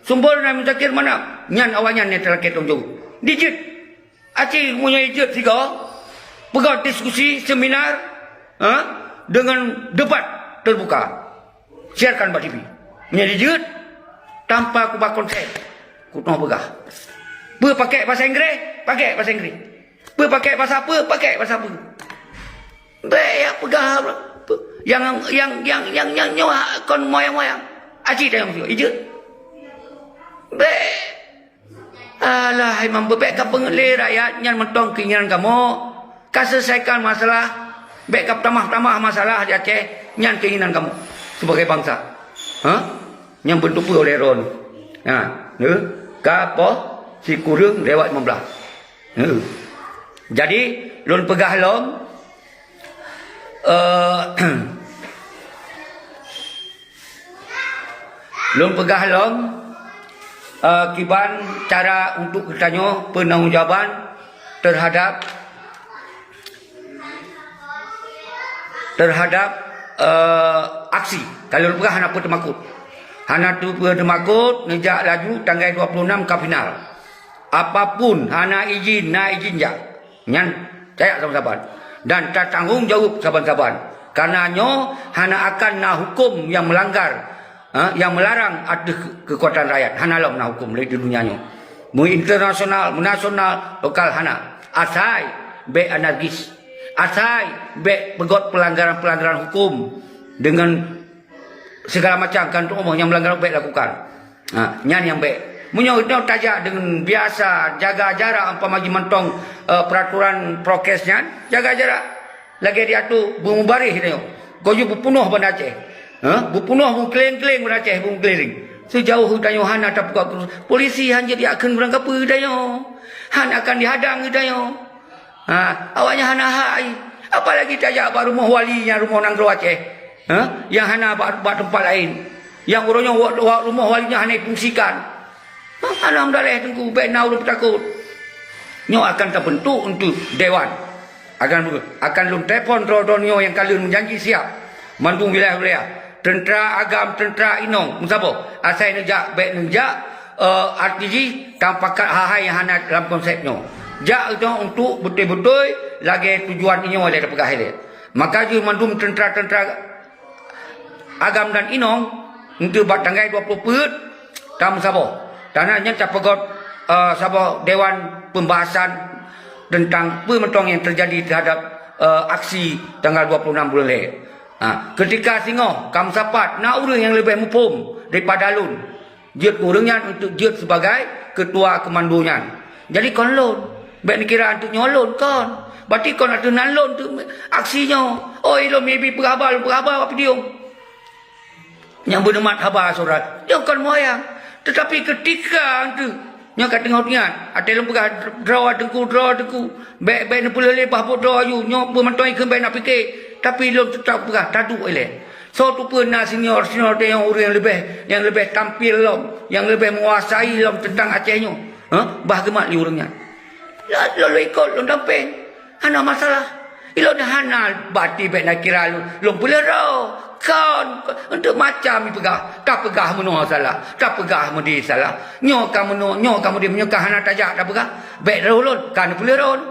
Sumber na Muzakir Manaf. Nyan awaknyan nyang talakée tanggung jaweueb. Dijeuet. Aci meunyoe jeuet sigoe. Peugah diskusi, seminar, ha? Dengan debat terbuka. Siarkan bak T V. Meunyoe jijeuet, tanpa kubah konsep, kutoh peugah. Peue pakai bahasa Inggris? Pakai bahasa Inggris. Peue pakai bahasa peue? Pakai bahasa peue. Bék jak peugah nyang, nyang, nyang, nyang, nyang nyoe kon moyang-moyang. Aci tayong sigoe, ijeuet. Bék. Alah, Imam, beubaih ka peungeut lé rakyat nyan mantong keinginan kamoe. Ka selesaikan masalah, bék ka tamah-tamah masalah di Aceh, nyan keinginan kamoe sebagai bansa. Ha? Nyang beuteupeue oleh droe. Ha, nyoe, ka poh sikureueng lewat lima belas. Nyoe. Jadi, lôn peugah lom, eh, Lôn peugah lom, eh, kiban cara untuk geutanyoe peunanggung jawaban terhadap, terhadap, eh, aksi. Ka lôn peugah hana peue teumakot. Hana peue teumakot, neujak laju tanggai dua puluh enam ka final. Apapun hana izin, na izin jak. Nyan tajak saban-saban. Dan tatanggong jaweueb saban-saban. Karena nyoe hana akan na huköm nyang meulanggar, ha, nyang meularang ateueh keukuatan rakyat. Hana lom na huköm lé di dunia nyoe. Meu internasional, meu nasional, lokal hana. Asai bék anarkis. Asai bék peugöt peulanggaran-peulanggaran huköm deungon segala macam kan tuoh nyang meulanggar bék lakukan. Ha, nyan nyang bék. Meunyoe geutanyoe tajak deungon biasa, jaga jarak, umpama jih mantong, eh, peraturan prokes nyan, jaga jarak. Lagèe diatu, beumubareh geutanyoe. Goju beupunoh Banda Aceh. Ha? Beupunoh, beukeuleng-keuleng Banda Aceh, beukeuleng. Seujaoh geutanyoe hana tapeugah keurus-, polisi han jeuet yakheun beurangkapeue geutanyoe. Han akan dihadang geutanyoe. Ha, awaknyan hana hai. Apalagi tajak bak rumoh wali nyang rumoh nanggroe Aceh. Ha? Nyang hana bak, bak teumpat laén. Nyang uroe nyoe wak, wak rumoh wali nyan hana jifungsikan. Ha, alhamdulillah Teungku, bék na ureueng peutakot. Nyoe akan tabentuk untuk dewan. Akan, akan lôn telepon droe-droe nyoe nyang ka lheueh meujanji siap. Mandum wilayah-wilayah. Teuntra agam, teuntra inong, meusaboh. Asai neujak, bék neujak, eh, arti jih tapakat hai-hai nyang hana lam konsep nyoe. Jak nyoe untuk beutôi-beutôi lagèe tujuan inyoe lé tapeugah ilèe. Maka jih mandum teuntra-teuntra agam dan inong, untuk bak tanggai dua ploh peuet, tameusaboh. Karena nyan tapeugöt, eh, saboh dewan pembahasan tentang peue mantong nyang terjadi terhadap, eh, aksi tanggal dua puluh enam buleuen lhèe. Ha, ketika singoh ka meusapat, na ureueng nyang leubeh muphom daripada lôn. Jeuet keu ureueng nyan untuk jeuet sibagai ketua komando nyan. Jadi kon lôn. Bék neukira untuk nyoe lôn, kon. Berarti kon ateueh nan lôn untuk aksi nyoe. Oh, ilôn maybe peugah haba, lôn peugah haba bak podium. Nyang beuneumat haba syedara. Nyoe kon moyang. Tetapi ketika untuk nyoe ka teungoh ingat, até lôn peugah, "Droe Teungku, droe Teungku." Bék, bék neupeuleueh lé bah buet droe aju. Nyoe peue mantong ikheun bék na pike. Tapi lôn teutap peugah, taduek ilèe. Soe teupeue na senior-senior teuh nyang ureueng nyang leubeh, nyang leubeh tampil lom, nyang leubeh menguasai lom tentang Aceh nyoe? Hah? Bah geumat lé ureueng nyan. Lôn, lôn, lôn ikot, lôn dampéng. Hana masalah. Ilôn hana bati bék na kira lôn, lôn peuleueh droe. Kon, kon, untuk macam ipeugah. Tapeugah meunoe salah, tapeugah meudeh salah. Nyoe ka meunoe, nyoe ka meudeh, nyoe ka hana tajak tapeugah. Bék droe lôn, ka neupeuleueh droe.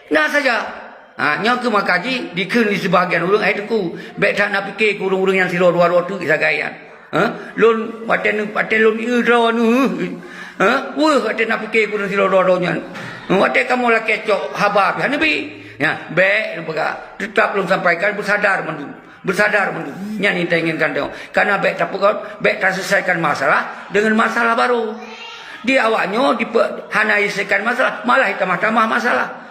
Na saja. Ha, nyoe keuh maka jih dikheun di sibagian ureueng, "Hai Teungku, bék that na pike keu ureueng-ureueng nyang sidroe dua droe teuk sagai nyan." Ha? Lôn watèe neu-, watèe lôn eu droe neuh. Ha? Weueh watèe na pike keu ureueng sidroe dua droe nyan. Watèe kamoe lakèe cok haba pih hana bi. Ya, bék lôn peugah. Teutap lôn sampaikan beusadar mandum. Beusadar mandum. Nyan nyang tainginkan tanyoe. Karena bék tapeugöt, bék taselesaikan masalah deungon masalah baru. Di awak nyoe dipe-, hana diselesaikan masalah, malah ditamah-tamah masalah.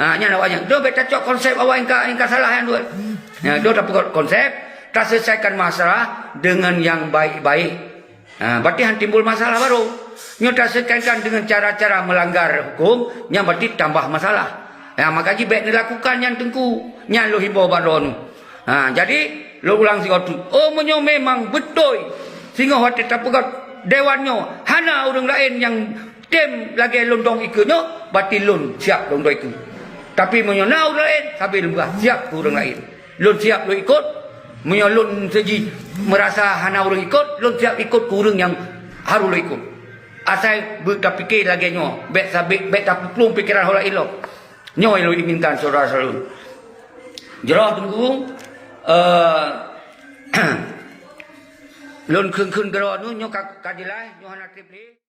Ha, nyan awak nyan. Deuh bék tacok konsep awak nyang ka, nyang ka salah nyan deuh. Ya, deuh tapeugöt konsep, taselesaikan masalah deungon nyang baik-baik. Ha, berarti han timbul masalah baru. Nyoe taselesaikan deungon cara-cara melanggar hukum, nyan berarti tambah masalah. Ya, maka jih bék neulakukan nyan Teungku. Nyan lôn himbau bak droeneuh. Ha, jadi, lôn ulang sigoe teuk. Oh, meunyoe memang beutôi singoh watèe tapeugöt dewan nyoe hana ureueng laén nyang tem lagèe lôn dong ikeue nyoe, berarti lôn siap lôn dong ikeue. Tapi meunyoe na ureueng laén, sabe lôn peugah siap keu ureueng laén. Lôn siab lôn ikot, meunyoe lôn seuji meurasa hana ureueng ikot, lôn siab ikot keu ureueng nyang harôh lôn ikot. Asai beutapike lagèe nyoe, bèk sabé, bèk tapeuplueng pikeran ho laén lom. Nyoe nyang lôn inginkan syedara-syedara lôn. Jroh Teungku, eh, lôn kheun-kheun keudroe nyoe, nyoe ka, ka jeulaih, nyoe hana treb lé.